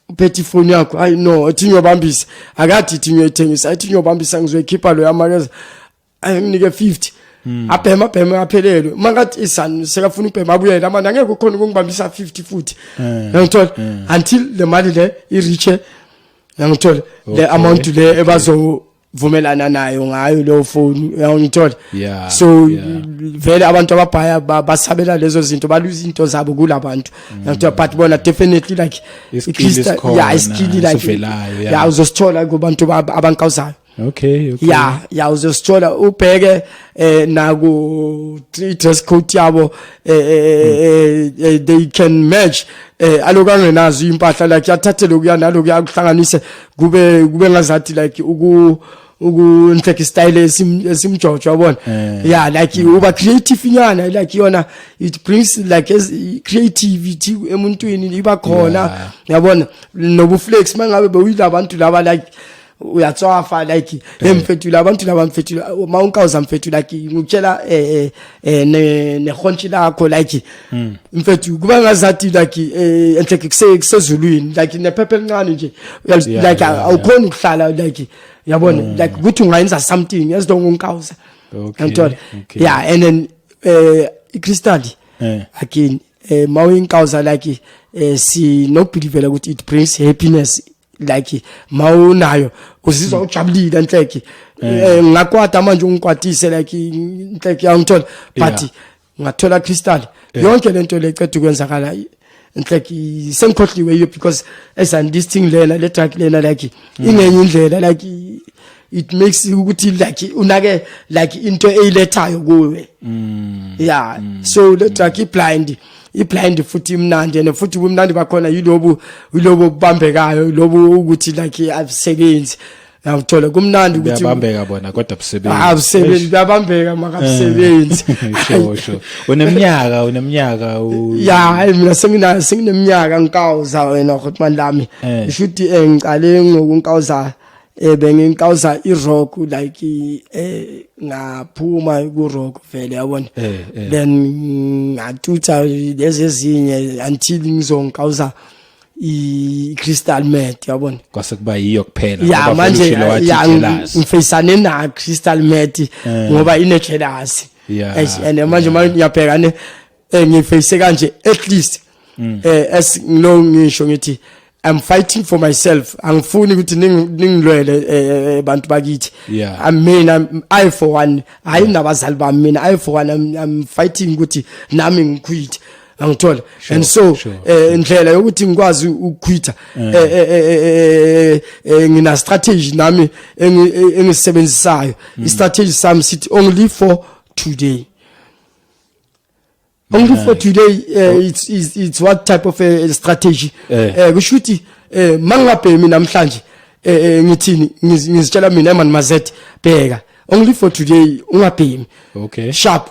S2: uphethe ifoni yakho, hayi no, athi ngiyobambisa, akathi ithi ngiyoyithengisa, athi ngiyobambisa, ngizoyikhipha lo yamakeza, ayi nginike 50, abhema abhema aphelelwe, mangathi isani sekafuna ubhema, abuyele manje, angeke ukhona ukungibambisa 50 futhi, ngithola until le mali le i-reach, ngithola le amount le ebazovumelana nayo ngayo leyo phone, uyangithola?
S1: Yeah.
S2: So vele abantu ababhaya basabela lezo zinto, baluza into zabo kulabantu, ngithola? But bona definitely like
S1: Iskill
S2: i-crystal, yeah,
S1: esikhona,
S2: iskill like
S1: esivelayo, yeah.
S2: Yeah, uzosithola kubantu abankawuzayo. Yeah, uzosithola, ubheke naku dress code yabo, they can match alokangenazo impahla, like yathathe lokuya nalokuya kuhlanganise kube ngazathi like uku nhleke style esimjojo, yabona? Yeah, like uba creative nyana, like yona it brings like creativity emuntwini iba khona, yabona? Nobuflex mangabe bewuyilabantu laba like uyatswafa, like emfethu labantu laba mfethu, mawunkawuza mfethu, like ngikutshela ne nehontshi lakho, like mfethu kuba ngazathi like enhle kusezulwini, like nephepha elincane nje like awukhona ukuhlala, like yabona, like ukuthi ungayenza something as long unkawuza. Ngiyanthola?
S1: Okay.
S2: Yeah, and then i-crystal again, mawuyinkawuza, like sinobelieve ukuthi it brings happiness, like mawunayo uzizwa ujabulile enhleke, ngakwata manje ungikwatise, like enhleke, yangithola? But ngathola crystal, yonke lento leceda ukwenzakala enhleke sengikhohliwe iyo, because as and this thing lena, le drug lena, like ingenye indlela, like it makes ukuthi like unake like into eyilethayo kuwe. Yeah, so le drug i blind futhi imnandi, and futhi ubumnandi bakhona yilobu bubambekayo, lobu ukuthi like abusebenzi, uyakuthola kumnandi ukuthi
S1: Buyabambeka bona kodwa busebenzi.
S2: Abusebenzi, buyabambeka makabusebenzi.
S1: Sure, uneminyaka
S2: Ya, hayi, mina sengineminyaka ngikawuza wena hotman lami. Shuthi ngicale ngokunkawuza, benginkawuza i-rock, like ngaphuma ku rock vele, yabona? Then ngatutha lezi ezinye until ngizonkawuza i-crystal meth, yabona?
S1: Kwase kuba yiyo kuphela
S2: Ya.
S1: ngoba
S2: Manje
S1: vele ushilo wathi
S2: ya,
S1: jealous.
S2: ngifeyisane na crystal meth ngoba ine jealousy. Eish, and manje ngiyabheka ne ngifeyise kanje, at least as ngilo ngisho ngithi I'm fighting for myself, angifuni ukuthi ningilwele, bantu bakithi. I mean, I for one, hayi nabazali bami, mina I for one I'm fighting ukuthi nami ngiquit, angithola? And so indlela yokuthi ngikwazi ukuquita, ngina strategy nami engisisebenzisayo. I strategy sami sithi only for today, only for today. It's what type of a strategy? Kusho ukuthi mangingabhemi namhlanje, ngithini, ngizitshela mina, man mazet, bheka, only for today ungabhemi. Sharp,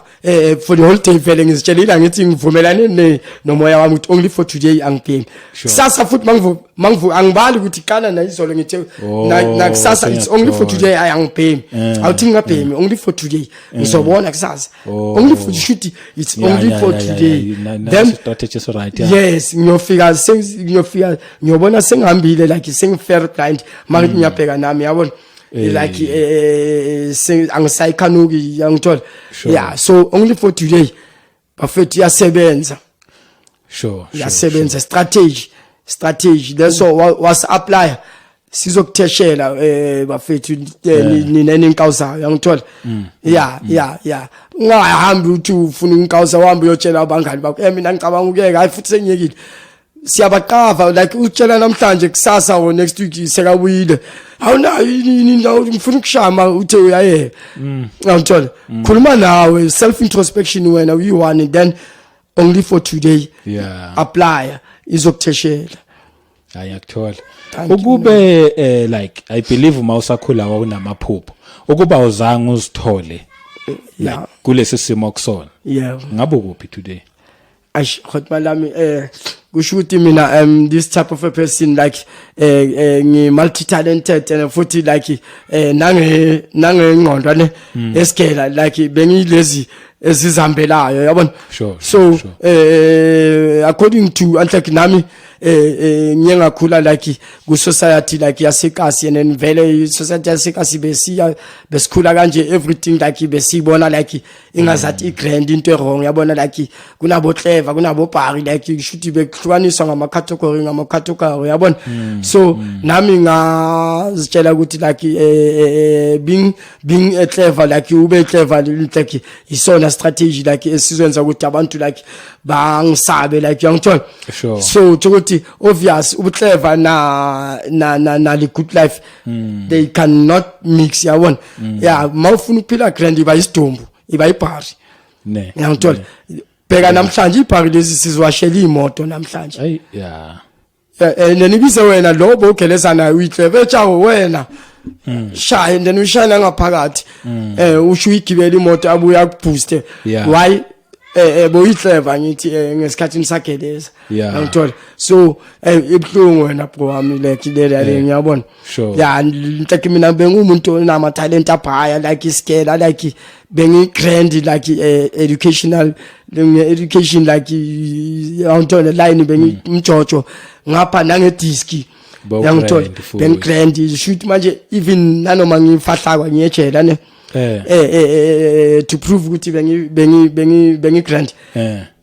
S2: for the whole day vele ngizitshelile, ngithi ngivumelane nomoya wami ukuthi only for today angibhemi. Kusasa futhi mangivu angibali ukuthi kana nayizolo ngithe
S1: Oh,
S2: na kusasa it's only for
S1: sengiyakuthola.
S2: today ayangibhemi. Awuthi ngingabhemi only for today, ngizobona kusasa. Only for shoot, it's only for today. Then
S1: Strategy is right, yeah.
S2: Yes, ngiyofika ngiyobona sengihambile, like sengi-fair blind, mangithi ngiyabheka nami, yabona? Like angisayikhanuki, yangithola? Yeah, so only for today bafethu iyasebenza. Iyasebenza, strategy leso was apply, sizokutheshela bafethu, nina ninkawuzayo, yangithola? Yeah, ungahambi uthi ufuna inkawuza, uhambe uyotshela abangani bakho, mina ngicabanga ukuyeka, hayi futhi sengiyekile, siyabaqava, like utshela namhlanje, kusasa or next week sekabuyile, awunayo yini indawo, ngifuna ukushama, uthe uyayeka, ngiyangithola? Khuluma nawe, self introspection, wena uyi-one, and then only for today apply, izokutheshela.
S1: Hayi, ngiyakuthola.
S2: Thank you.
S1: Ukube like I believe uma usakhula wawunamaphupho. Ukuba uzange uzithole like kulesi simo kusona, ngabe ukuphi today?
S2: Ash, khotma lami, kusho ukuthi mina this type of a person, like ngi multi talented and futhi like nange ngqondo ne esigela, like bengilezi ezizihambelayo, yabona. So according to like nami ngiye ngakhula like ku society like yasekasi, and then vele society yasekasi besiya besikhula kanje, everything like besibona like ingazathi i-grand into e-wrong, yabona. Like kunabo clever, kunabo bhari, like shuthi bekuhlukaniswa ngama-category, yabona. So nami ngazitshela ukuthi like being a clever, like ube clever, like isona strategy like esizwenza ukuthi abantu like bangisabe, like uyangithola. So ukuthi obvious ubuclever na le good life, they cannot mix, yabona. Yeah, mawufuna ukuphila grand, iba isidumbu, iba ibhari.
S1: Ne.
S2: Uyangithola? Bheka namhlanje ibhari lezi siziwashela imoto namhlanje.
S1: Ay, yeah.
S2: Nenibize wena lo bowugeleza naye, uyihlebe etshawo wena, shaye and then ushayela ngaphakathi, usho uyigibela imoto, abuye akubooste. Why? Boyihleva ngithi ngesikhathi nisageleza. Angithola. So ibhlungu wena bro wami, like le ngiyabona. Yeah, like mina bengumuntu onama talent abhaya, like iskela, like bengi grand, like educational education, like awuthola line bengi mjojo ngapha nange diski.
S1: Bo
S2: Yangithola?
S1: Grand futhi.
S2: Ben grand shoot manje, even nanoma ngifahlakwa ngiyejela ne, to prove ukuthi bengi grand,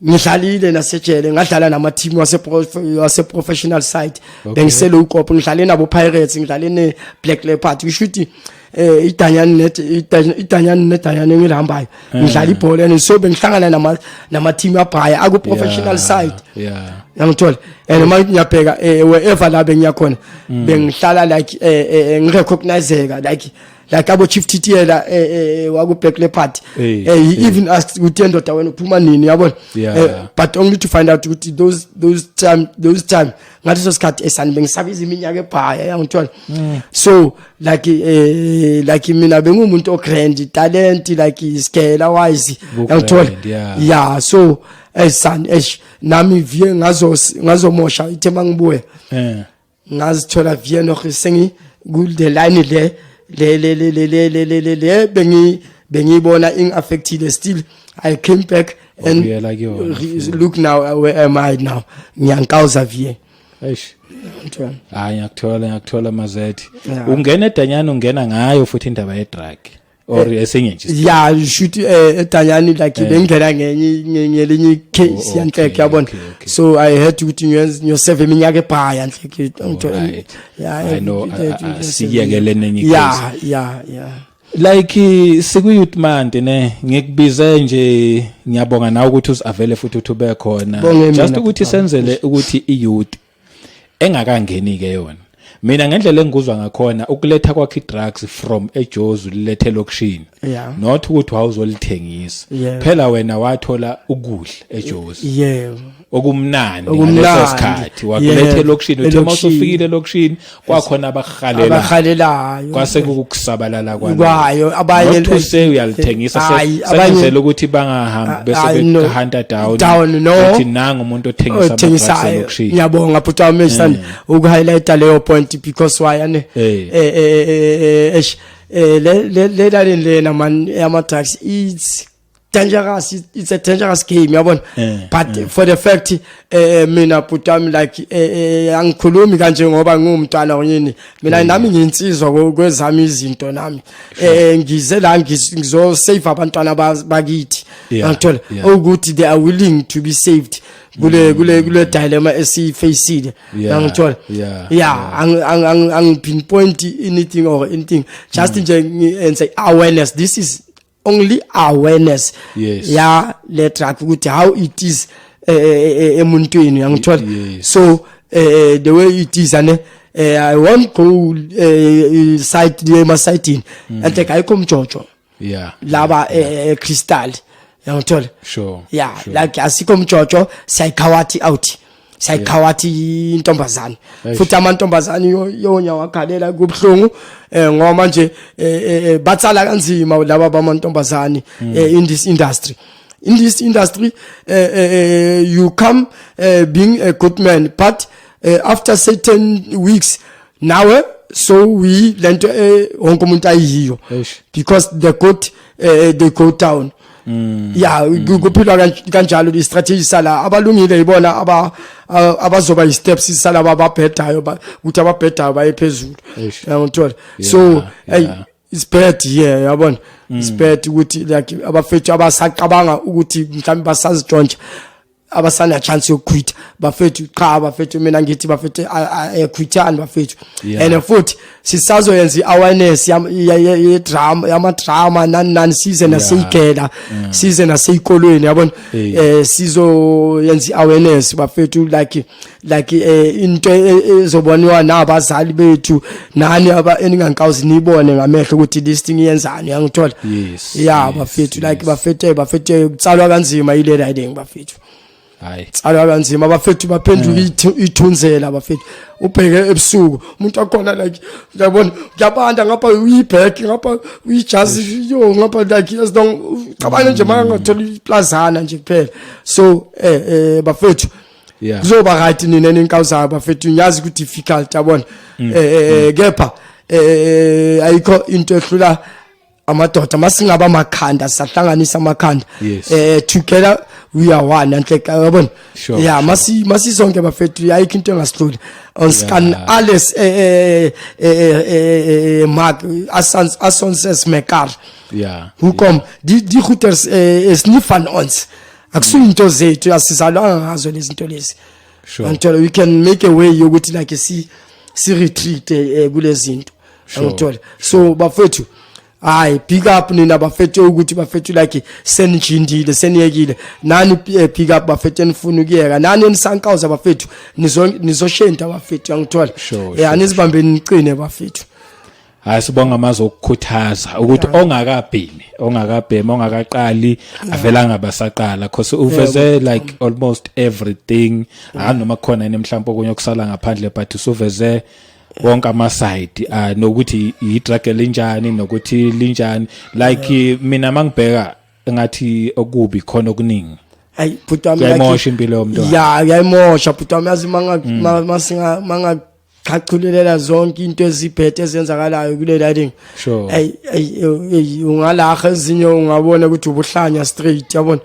S2: ngidlalile nasejele, ngadlala nama team wase professional side. Bengisele ukopo, ngidlale nabo Pirates, ngidlale ne Black Leopard. Kusho ukuthi idanyani net idanyani nedanyani engihambayo, ngidlala ibhola, and so bengihlangana nama team abhaya aku professional side. Yangithola? And manje ngiyabheka wherever la bengiyakhona, bengihlala like ngirecognizeka, like abo Chief Titiela waku Black Leopard. He even asked ukuthi, "Endoda wena uphuma nini?" Yabona? But only to find out ukuthi those time ngaleso sikhathi esani bengisabiza iminyaka ebhaya, yangithola. So like mina bengumuntu o grand talent, like scale wise, yangithola.
S1: Grand, yeah.
S2: Yeah, so son, eish, nami vie ngazo ngazomosha ithe mangibuye, ngazithola vie noch sengi ku the line le bengiyibona ing affected. Still I came back and
S1: Wabuyela kuyona.
S2: Look now, where am I now? Ngiyankawuza vie.
S1: Eish.
S2: Ngithola.
S1: Hayi, ngiyakuthola, ngiyakuthola mazethi.
S2: Yeah.
S1: Ungena edanyana, ungena ngayo futhi indaba ye-drug or esinye nje?
S2: Yeah, shoot, edanyani like bengena ngenye ngelinye case yanhleke, yabona. So I had ukuthi ngiyoserve iminyaka ebhaya nhleke.
S1: Alright.
S2: Yeah.
S1: I know, siyekele nenye case.
S2: Yeah.
S1: Like siku youth month ne, ngikubize nje, ngiyabonga nawe ukuthi usavele futhi uthi ube khona.
S2: Bonge mina,
S1: Just ukuthi
S2: baba.
S1: senzele ukuthi i-youth engakangeni ke yona, mina ngendlela engikuzwa ngakhona, ukuletha kwakhe i-drugs from eJozi ulilethe elokishini, not ukuthi wawuzolithengisa. Phela wena wathola ukudla eJozi okumnandi
S2: Okumnandi.
S1: ngaleso sikhathi, wakuletha elokishini. Uthe
S2: Elokishini.
S1: mawusufikile elokishini, kwakhona abakuhalela.
S2: Abahalelayo.
S1: Kwase kukusabalala
S2: Kwayo, abanye-
S1: Not to say uyalithengisa,
S2: Hayi,
S1: senzela ukuthi bangahambi bese
S2: Hayi, no.
S1: behunta down,
S2: Down, no.
S1: ukuthi nanga umuntu othengisa ama-drugs
S2: Othengisayo.
S1: elokishini.
S2: Ngiyabonga bhuti wami sani ukuhighlighta leyo point, because why ane eish, le laleni lena man yama drugs, it's dangerous, it's a dangerous game, yabona. But for the fact mina bhuti wami, like angikhulumi kanje ngoba ngingumntwana yini mina, nami ngiyinsizwa kwezami izinto. Nami ngize la ngizo save abantwana bakithi, ngithola ukuthi they are willing to be saved kule dilemma esiyifacile, ngithola. Yeah, ang pinpoint anything or anything, just nje ngiyenze awareness. This is only awareness ya le drug, ukuthi how it is emuntwini, uyangithola. So the way it is ane, I won't go side emasayidini and like ayikho mjojo laba crystal, uyangithola. Yeah. Like asikho mjojo, siyayikhawathi out. Siyayikhawatha intombazane futhi amantombazane yonya wakhalela kubhlungu, ngoba manje batsala kanzima laba bamantombazane in this industry. You come being a good man, but after certain weeks nawe so we lento wonke umuntu ayiyo because the good, they go down. Yeah, kuphilwa kanjalo. I strategy sala abalungile ibona aba abazoba i steps salaba ababhedayo, ukuthi ababhedayo baye phezulu. Uyangithola? So hey, it's bad here, yabona, it's bad ukuthi like abafethu abasacabanga ukuthi mhlawumbe basazitshontsha, abasana chance yokuquit, bafethu. Cha bafethu, mina ngithi bafethu, quitani bafethu. And futhi sisazoyenza i-awareness ye drama, yama drama, nani nani, size naseyigela, size naseyikolweni, yabona. Sizoyenza i-awareness bafethu, like into ezoboniwa nabazali bethu nani aba eningankawuzi nibone ngamehlo ukuthi this thing iyenzani, uyangithola?
S1: Yes.
S2: Yeah. Bafethu, like bafethu, kutsalwa kanzima ile riding bafethu.
S1: Hayi.
S2: Tsalwa kanzima bafethu, baphenduka ithunzela bafethu. Ubheke ebusuku umuntu akhona, like uyabona kuyabanda ngapha, uyibhek ngapha, uyijazi yo ngapha, like as long cabanga nje makangathola iplazana nje kuphela. So bafethu, kuzoba right nina ninkawuzayo bafethu. Ngiyazi ku difficult, yabona, kepha ayikho into ehlula amadoda masingaba amakhanda, sahlanganisa amakhanda. Together we are one, enhle, yabona. Yeah. Masisonke bafethu, ayikho into engasihluli. Ons kan alles maak as ons is mekaar. Hoekom die goeders is nie van ons, akusuyinto zethu, asizalwanga ngazo lezi zinto lezi. Until we can make a way yokuthi like si retreat kulezi zinto. Angithola? So bafethu, hayi, big up nina bafethu, ukuthi bafethu like senijindile, seniyekile nani. Big up bafethu enifuna ukuyeka nani enisankawuza bafethu, nizoshenta bafethu, angithola?
S1: Sure.
S2: Nizibambeni niqine bafethu.
S1: Hayi, sibonga amazwi okukhuthaza ukuthi ongakabhemi, ongakabhemi, ongakaqali avela ngabasaqala, cause uveze like almost everything. Noma khona yini mhlawumbe okunye okusala ngaphandle, but usuveze wonke ama side, nokuthi i drug elinjani, nokuthi linjani. Like mina mangibheka engathi okubi khona okuningi.
S2: Hayi bhuti wami.
S1: Kuyayimosha impilo yomntwana.
S2: Ya, kuyayimosha bhuti wami. Yazi manga manga chachulelela zonke into ezibhethe ezenzakalayo kule riding. Hey hey hey, ungalaha ezinye, ungabona ukuthi ubuhlanya straight, yabona.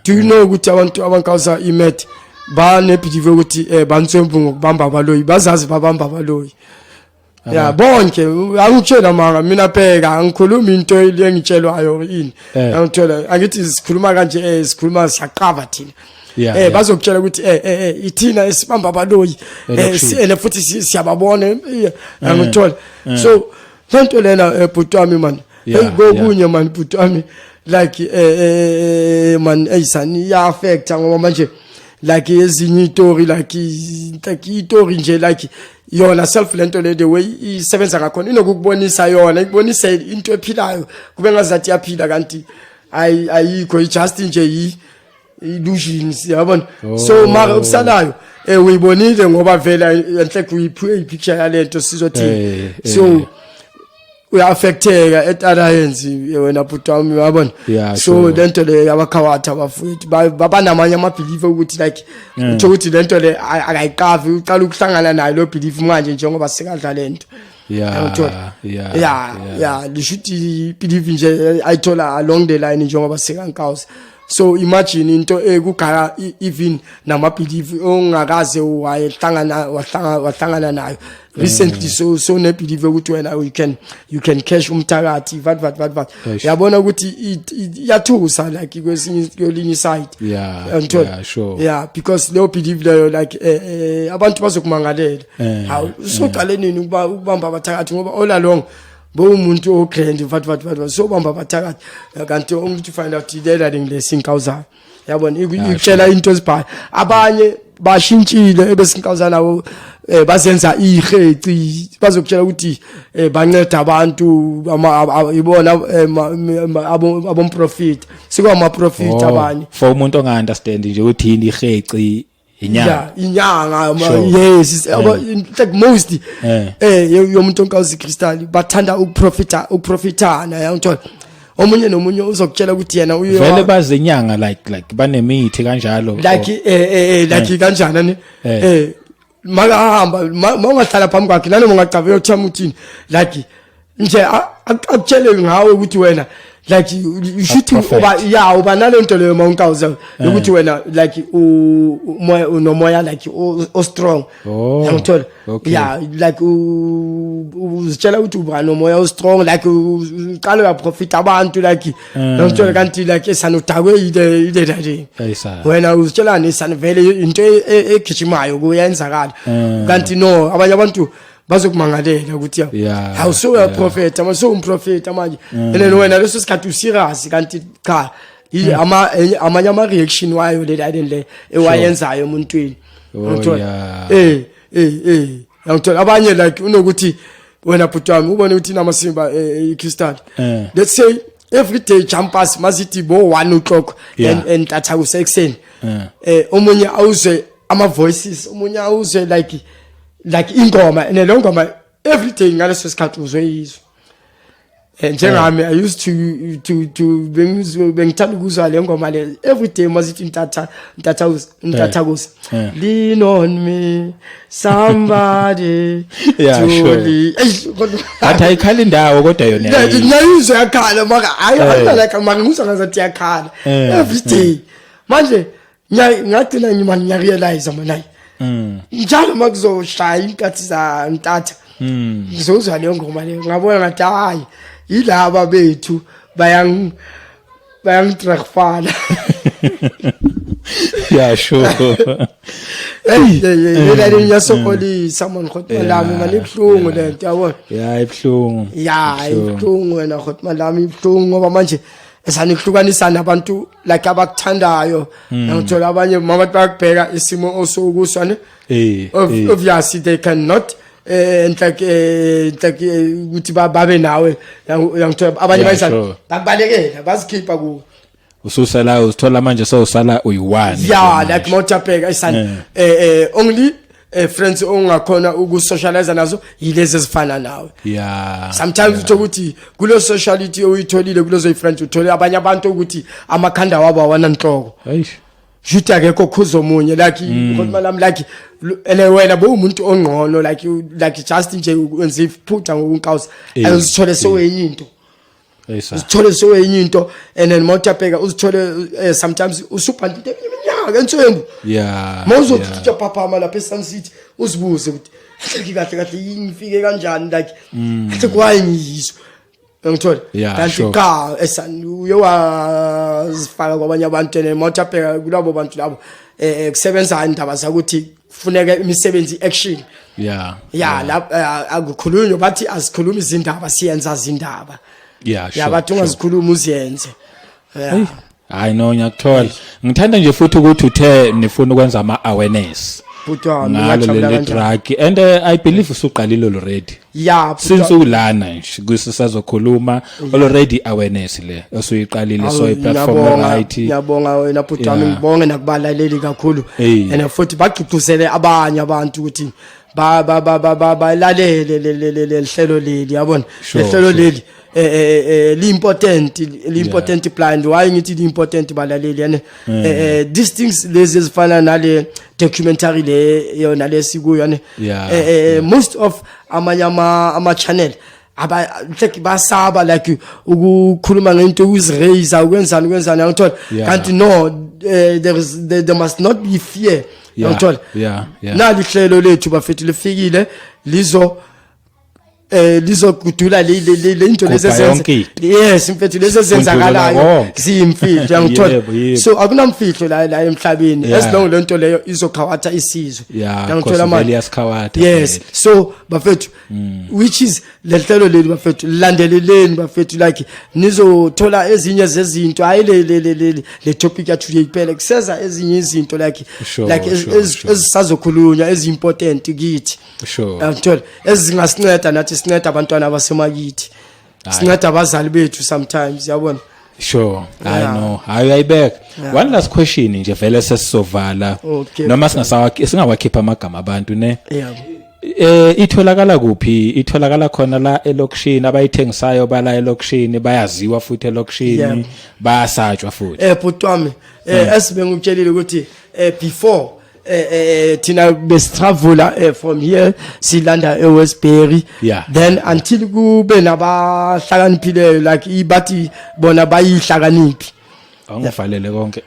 S2: Do you know ukuthi abantu abankawuza imet bane believe ukuthi banswembu ngokubamba abaloyi, bazazi babamba abaloyi? Ya, bonke, angitshela manga mina, bheka, angikhulumi into engitshelwayo ini. Angithola angithi sikhuluma kanje, sikhuluma siyaqava thina. Bazokutshela ukuthi ithina esibamba abaloyi.
S1: Elokishini.
S2: Ene futhi siyababona, angithola? So lento lena, bhuti wami man, hey, kokunye man bhuti wami, like man, eyisani iya affecta ngoba manje like ezinye itori, like itori nje, like yona self lento le, the way isebenza ngakhona, inokukubonisa yona, ikubonise into ephilayo kube ngazathi iyaphila, kanti ayikho, i just nje yi illusions, yabona. So mara okusalayo uyibonile ngoba vela enhle kuyiphiwe ipicture yalento sizothini. So uya-affecteka at other hands wena bhuti wami, uyabona. So lento le yabakhawatha abafowethu, babanamanye ama-belief ukuthi like utho ukuthi lento le akayiqavi, uqala ukuhlangana nayo lo belief manje njengoba sekadla lento. Uyangithola? Ya, lisho ukuthi i-belief nje ayithola along the line njengoba sekankawuza. So imagine into ekugaya even nama-belief ongakaze wayehlangana wahlangana nayo recently. So ne-belief ukuthi wena you can cash umthakathi, vat vat vat vat. Yabona ukuthi iyathusa like kwesinye, kwelinye iside. Uyangithola?
S1: Yeah, sure.
S2: Yeah, because leyo belief leyo, like abantu bazokumangalela. Hawu, usuqale nini ukuba ukubamba abathakathi? Ngoba all along bowumuntu o-grand, vat vat vat vat, so bamba abathakathi, kanti only to find out lela lesinkawuzayo, yabona, ikutshela into ezibhayo. Abanye bashintshile ebesinkawuza nawo, bazenza iheci, bazokutshela ukuthi banceda abantu, ibona abomprofit, sikwama prophet abanye.
S1: For umuntu onga understand nje ukuthi yini iheci. Inyanga.
S2: Yeah, inyanga yes, in fact most yomuntu onkawuza iCrystal bathanda ukuprofita, ukuprofitana, yangithola. Omunye nomunye uzokutshela ukuthi yena uye
S1: Vele bazinyanga, like banemithi kanjalo.
S2: Like like kanjani ne? Makahamba, ma ungahlala phambi kwakhe nanoma ungacabeka ukuthama uthini, like nje akutshele ngawe ukuthi wena like you should
S1: Prophet.
S2: uba, yeah, uba nalento leyo mawunkawuza ukuthi wena like umoya, unomoya like o strong.
S1: Oh,
S2: Yangithola.
S1: okay.
S2: Yeah, like uzitshela ukuthi uba nomoya o strong, like uqala uyaprofit abantu, like yangithola, kanti like esanudakwe ile nje.
S1: Ayisa.
S2: Wena uzitshelani isani vele into egijimayo kuyenzakala. Kanti no, abanye abantu bazokumangalela ukuthi hawu, so uyaprofeta manje, so umprofeta manje, and then wena leso sikhathi userious, kanti cha, amanye ama reaction wayo le le ewayenzayo emuntwini. Uyangithola? Yangithola, abanye like unokuthi wena bhuti wami ubone ukuthi namasimba iCrystal, let's say every day jumpers mazithi bo 1 o'clock and ntatha kusekuseni, omunye awuzwe ama voices, omunye awuzwe like ingoma, and lo ngoma every day ngaleso sikhathi uzoyizwa. Njengami, I used to bengizwe, bengithanda ukuzwa le ngoma le every day mazithi ntatha kusa, "Lean on me, somebody to Eish, kodwa
S1: Athi ayikhala indawo kodwa yona.
S2: Ngiyayizwa yakhala, maka hayi, like maka ngizwa ngazathi yakhala every day. Manje ngagcina ngimani ngiyarealize mina, hayi, njalo makuzoshaya inkathi za ntatha ngizozwa leyo ngoma leyo, ngabona ngathi hayi, yilaba bethu bayangidragfana. Hey, hey, le ngiyasokolisa man, khotma lami man, ibuhlungu lento, yabona.
S1: Yeah, ibhlungu.
S2: Ya.
S1: Ibuhlungu.
S2: Ibuhlungu wena, khotma lami, ibuhlungu ngoba manje esanikhlukanisa nabantu like abakuthandayo, ngithola abanye mama bayakubheka isimo osokuswa ne. Obviously they cannot like like ukuthi babe nawe, uyangithola, abanye bayisa bakubalekela, bazikhipha ku
S1: Ususala uzithola manje sewusala uyi-one.
S2: Yeah, like mawuthapeka isani only friends ongakhona ukusocialize nazo yilezi ezifana nawe. Sometimes uthola ukuthi kulo sociality oyitholile kulezo friends, uthole abanye abantu ukuthi amakhanda wabo awananhloko.
S1: Eish.
S2: Shuthi akekho khuza omunye, like kodwa lami like ene wena bowumuntu ongqono, like like just nje wenza iphutha ngokunkawuza, uzithole sowenye into.
S1: Ayisa.
S2: Uzithole sowenye into, and then mawuthapeka uzithole sometimes usubhantite iminyaka enswembu. Mawuzothi uyaphaphama lapha eSun City, uzibuze ukuthi kahle kahle kahle ngifike kanjani, like kahle kwaye ngiyizwa, ngithola. Kanti cha, esan uye wazifaka kwabanye abantu, and mawuthapeka kulabo bantu labo kusebenza indaba zakuthi kufuneka imisebenzi, action. Ya, lapha akukhulunywa, bathi asikhulumi izindaba, siyenza izindaba. Ya, bathi ungazikhuluma, uziyenze, ya.
S1: Hayi no, ngiyakuthola. Ngithanda nje futhi ukuthi uthe nifuna ukwenza ama awareness
S2: Bhuti wami,
S1: ngalo
S2: ngiyajabula
S1: leli
S2: kanjani.
S1: drug, and I believe usuqalile already.
S2: Ya, bhuti.
S1: Since ulana nje kusisazokhuluma already, awareness le osuyiqalile, so i platform
S2: Ngiyabonga,
S1: right.
S2: Ngiyabonga wena bhuti wami. Ngibonge nakubalaleli kakhulu. And futhi bagqugquzele abanye abantu ukuthi ba ba ba ba ba balalele le hlelo leli, yabona. Le hlelo leli li important, li important blind. Why ngithi li important, balaleli? Yani these things lezi ezifana nale documentary le yona lesikuyo, yani most of amanye ama channel aba like basaba like ukukhuluma ngento, ukuziraise, ukwenzani ukwenzani, angithola. Kanti no, there must not be fear, angithola. Nali ihlelo lethu bafethu lifikile, lizo lizogudula le into lezi
S1: Gubha
S2: ezenza
S1: yonke into.
S2: Yes mfethu, lezi ezenzakalayo
S1: konke.
S2: ziyimfihlo, angithola.
S1: Yebo, yebo.
S2: So akunamfihlo la emhlabeni as long lento leyo izokhawatha isizwe.
S1: Yeah,
S2: Angithola
S1: cause
S2: manje.
S1: vele iyasikhawatha
S2: Yes.
S1: vele.
S2: So bafethu, which is lehlelo leli bafethu, landeleleni bafethu, like nizothola ezinye zezinto, hayi le topic ya today kuphela, kuseza ezinye izinto like like ezisazokhulunywa ezi-important kithi. Angithola, ezingasinceda nathi, sinceda abantwana abasemakithi,
S1: Hhayi.
S2: sinceda abazali bethu sometimes, yabona.
S1: Sure, I know. Hayi, uyayibeka. One last question nje vele sesizovala.
S2: Okay.
S1: Noma singawakhipha amagama abantu, ne?
S2: Yeah.
S1: Itholakala kuphi? Itholakala khona la elokishini, abayithengisayo bala elokishini bayaziwa futhi elokishini, bayasatshwa futhi?
S2: Bhuti wami, esibengikutshelile ukuthi before thina besitravela from here silanda eWestbury, then until kube nabahlakaniphileyo, like ibathi bona bayihlakaniphi.
S1: Awungivalele konke.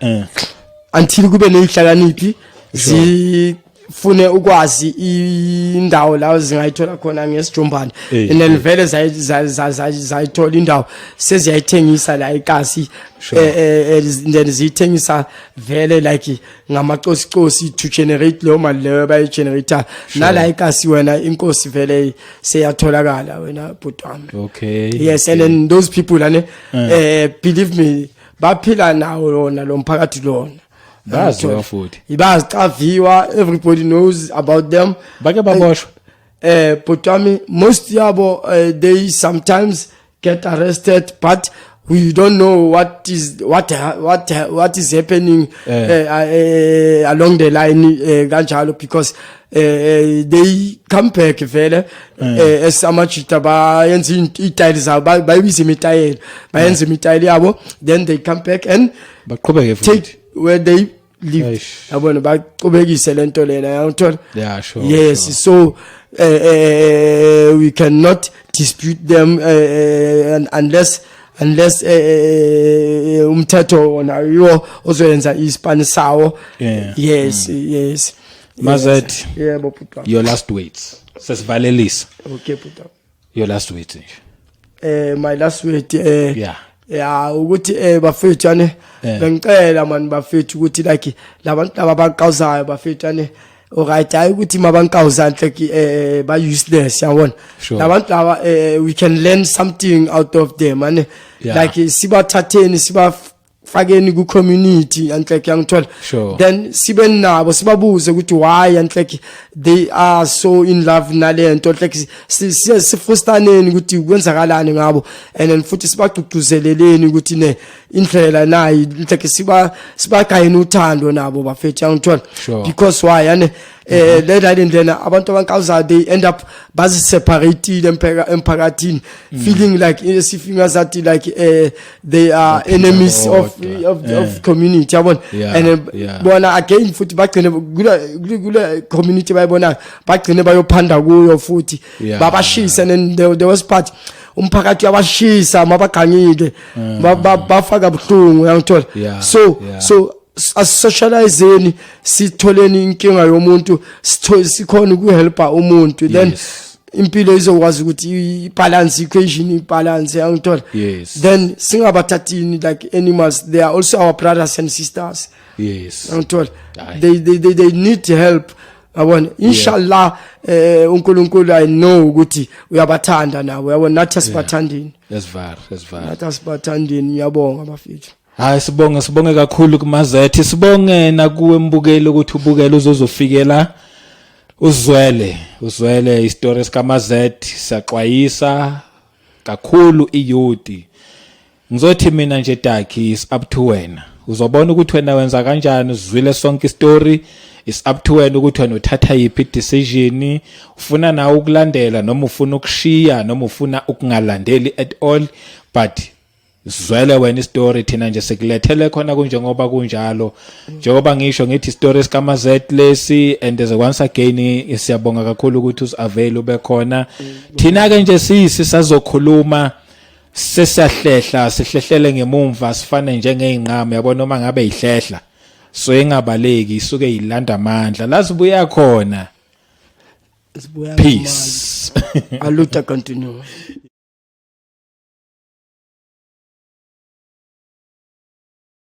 S2: Until kube neyihlakaniphi zifune ukwazi indawo la zingayithola khona ngesijumbane, and then vele zayithola indawo, seziyayithengisa la ikasi. Then ziyithengisa vele like ngamacosicosi to generate leyo mali leyo bayigenerate nala ikasi. Wena, inkosi vele seyatholakala, wena bhuti wami. Yes, and then those people ane, believe me, baphila nawo lona lo mphakathi lona.
S1: Bayaziwa futhi.
S2: Bayazicaviwa, everybody knows about them.
S1: Bake baboshwa?
S2: Bhuti wami, most yabo, they sometimes get arrested, but we don't know what is what is happening along the line, kanjalo, because they come back vele as amajita, bayenza itayile zabo, bayibiza imitayela, bayenza imitayela yabo, then they come back and
S1: Baqhubeke futhi.
S2: take where they live.
S1: Eish.
S2: Yabona, baqhubekise lento lena, yangithola?
S1: Yeah, sure.
S2: Yes. So we cannot dispute them unless umthetho wona yiwo ozoyenza isipani sawo. Yes.
S1: Mazet.
S2: Yebo, bhuti wami.
S1: Your last words. Sesivalelisa.
S2: Okay, bhuti wami.
S1: Your last words nje.
S2: My last word, ya, ukuthi bafethu ane, bengicela man bafethu ukuthi like labantu laba bankawuzayo, bafethu ane, alright, hayi ukuthi mabankawuza nhle ba useless, yabona? Labantu laba, we can learn something out of them ane. Like sibathatheni, sibafakeni ku community anhle, yangithola?
S1: Sure.
S2: Then sibe nabo, sibabuze ukuthi why anhle they are so in love nalento, like sifustaneni ukuthi kwenzakalani ngabo, and then futhi sibagcugcuzeleleni ukuthi ne indlela nayi like sibagayeni uthando nabo, bafethu, yangithola?
S1: Sure.
S2: Because why ane, le la ndlela abantu abankawuzayo, they end up baziseparateile emphakathini, feeling like esifinga zathi like they are enemies of
S1: Bodwa.
S2: of community, yabona? And then bona again futhi bagcine kule community bayibonayo, bagcine bayophanda kuyo futhi, babashisa, and then the worst part, umphakathi uyabashisa mabagangile, bafaka buhlungu, uyangithola? So so asisocializeni, sitholeni inkinga yomuntu, sikhona ukuhelpa umuntu, then impilo izokwazi ukuthi i-balance, equation i-balance, yangithola?
S1: Yes.
S2: Then singabathathini like animals. They are also our brothers and sisters, yangithola?
S1: Hayi.
S2: They need help, yabona? Inshallah, uNkulunkulu, I know ukuthi uyabathanda nabo, yabona? Nathi asibathandini.
S1: Esivar, esivar.
S2: Nathi asibathandini. Ngiyabonga, bafethu.
S1: Hayi, sibonge kakhulu kuMazethi, sibonge nakuwe mbukeli ukuthi ubukele uzozofikela uzwele istory sika Mazethi. Siyaxwayisa kakhulu iyouth. Ngizothi mina nje, Daki, is up to wena, uzobona ukuthi wena wenza kanjani. Uzwile sonke istory, is up to wena ukuthi wena uthatha yiphi decision, ufuna nawe ukulandela noma ufuna ukushiya noma ufuna ukungalandeli at all, but zwele wena istory. Thina nje sikulethele khona kunjengoba kunjalo, njengoba ngisho ngithi istory sikaMazet lesi. And as once again, siyabonga kakhulu ukuthi usiavail ube khona. Thina ke nje sisi sazokhuluma, sesiyahlehla, sihlehlele ngemumva, sifane njengeyinqamu, yabona? Noma ngabe ihlehla so ingabaleki, isuke ilanda amandla la sibuya khona.
S2: Sibuya.
S1: Peace.
S2: A luta continua.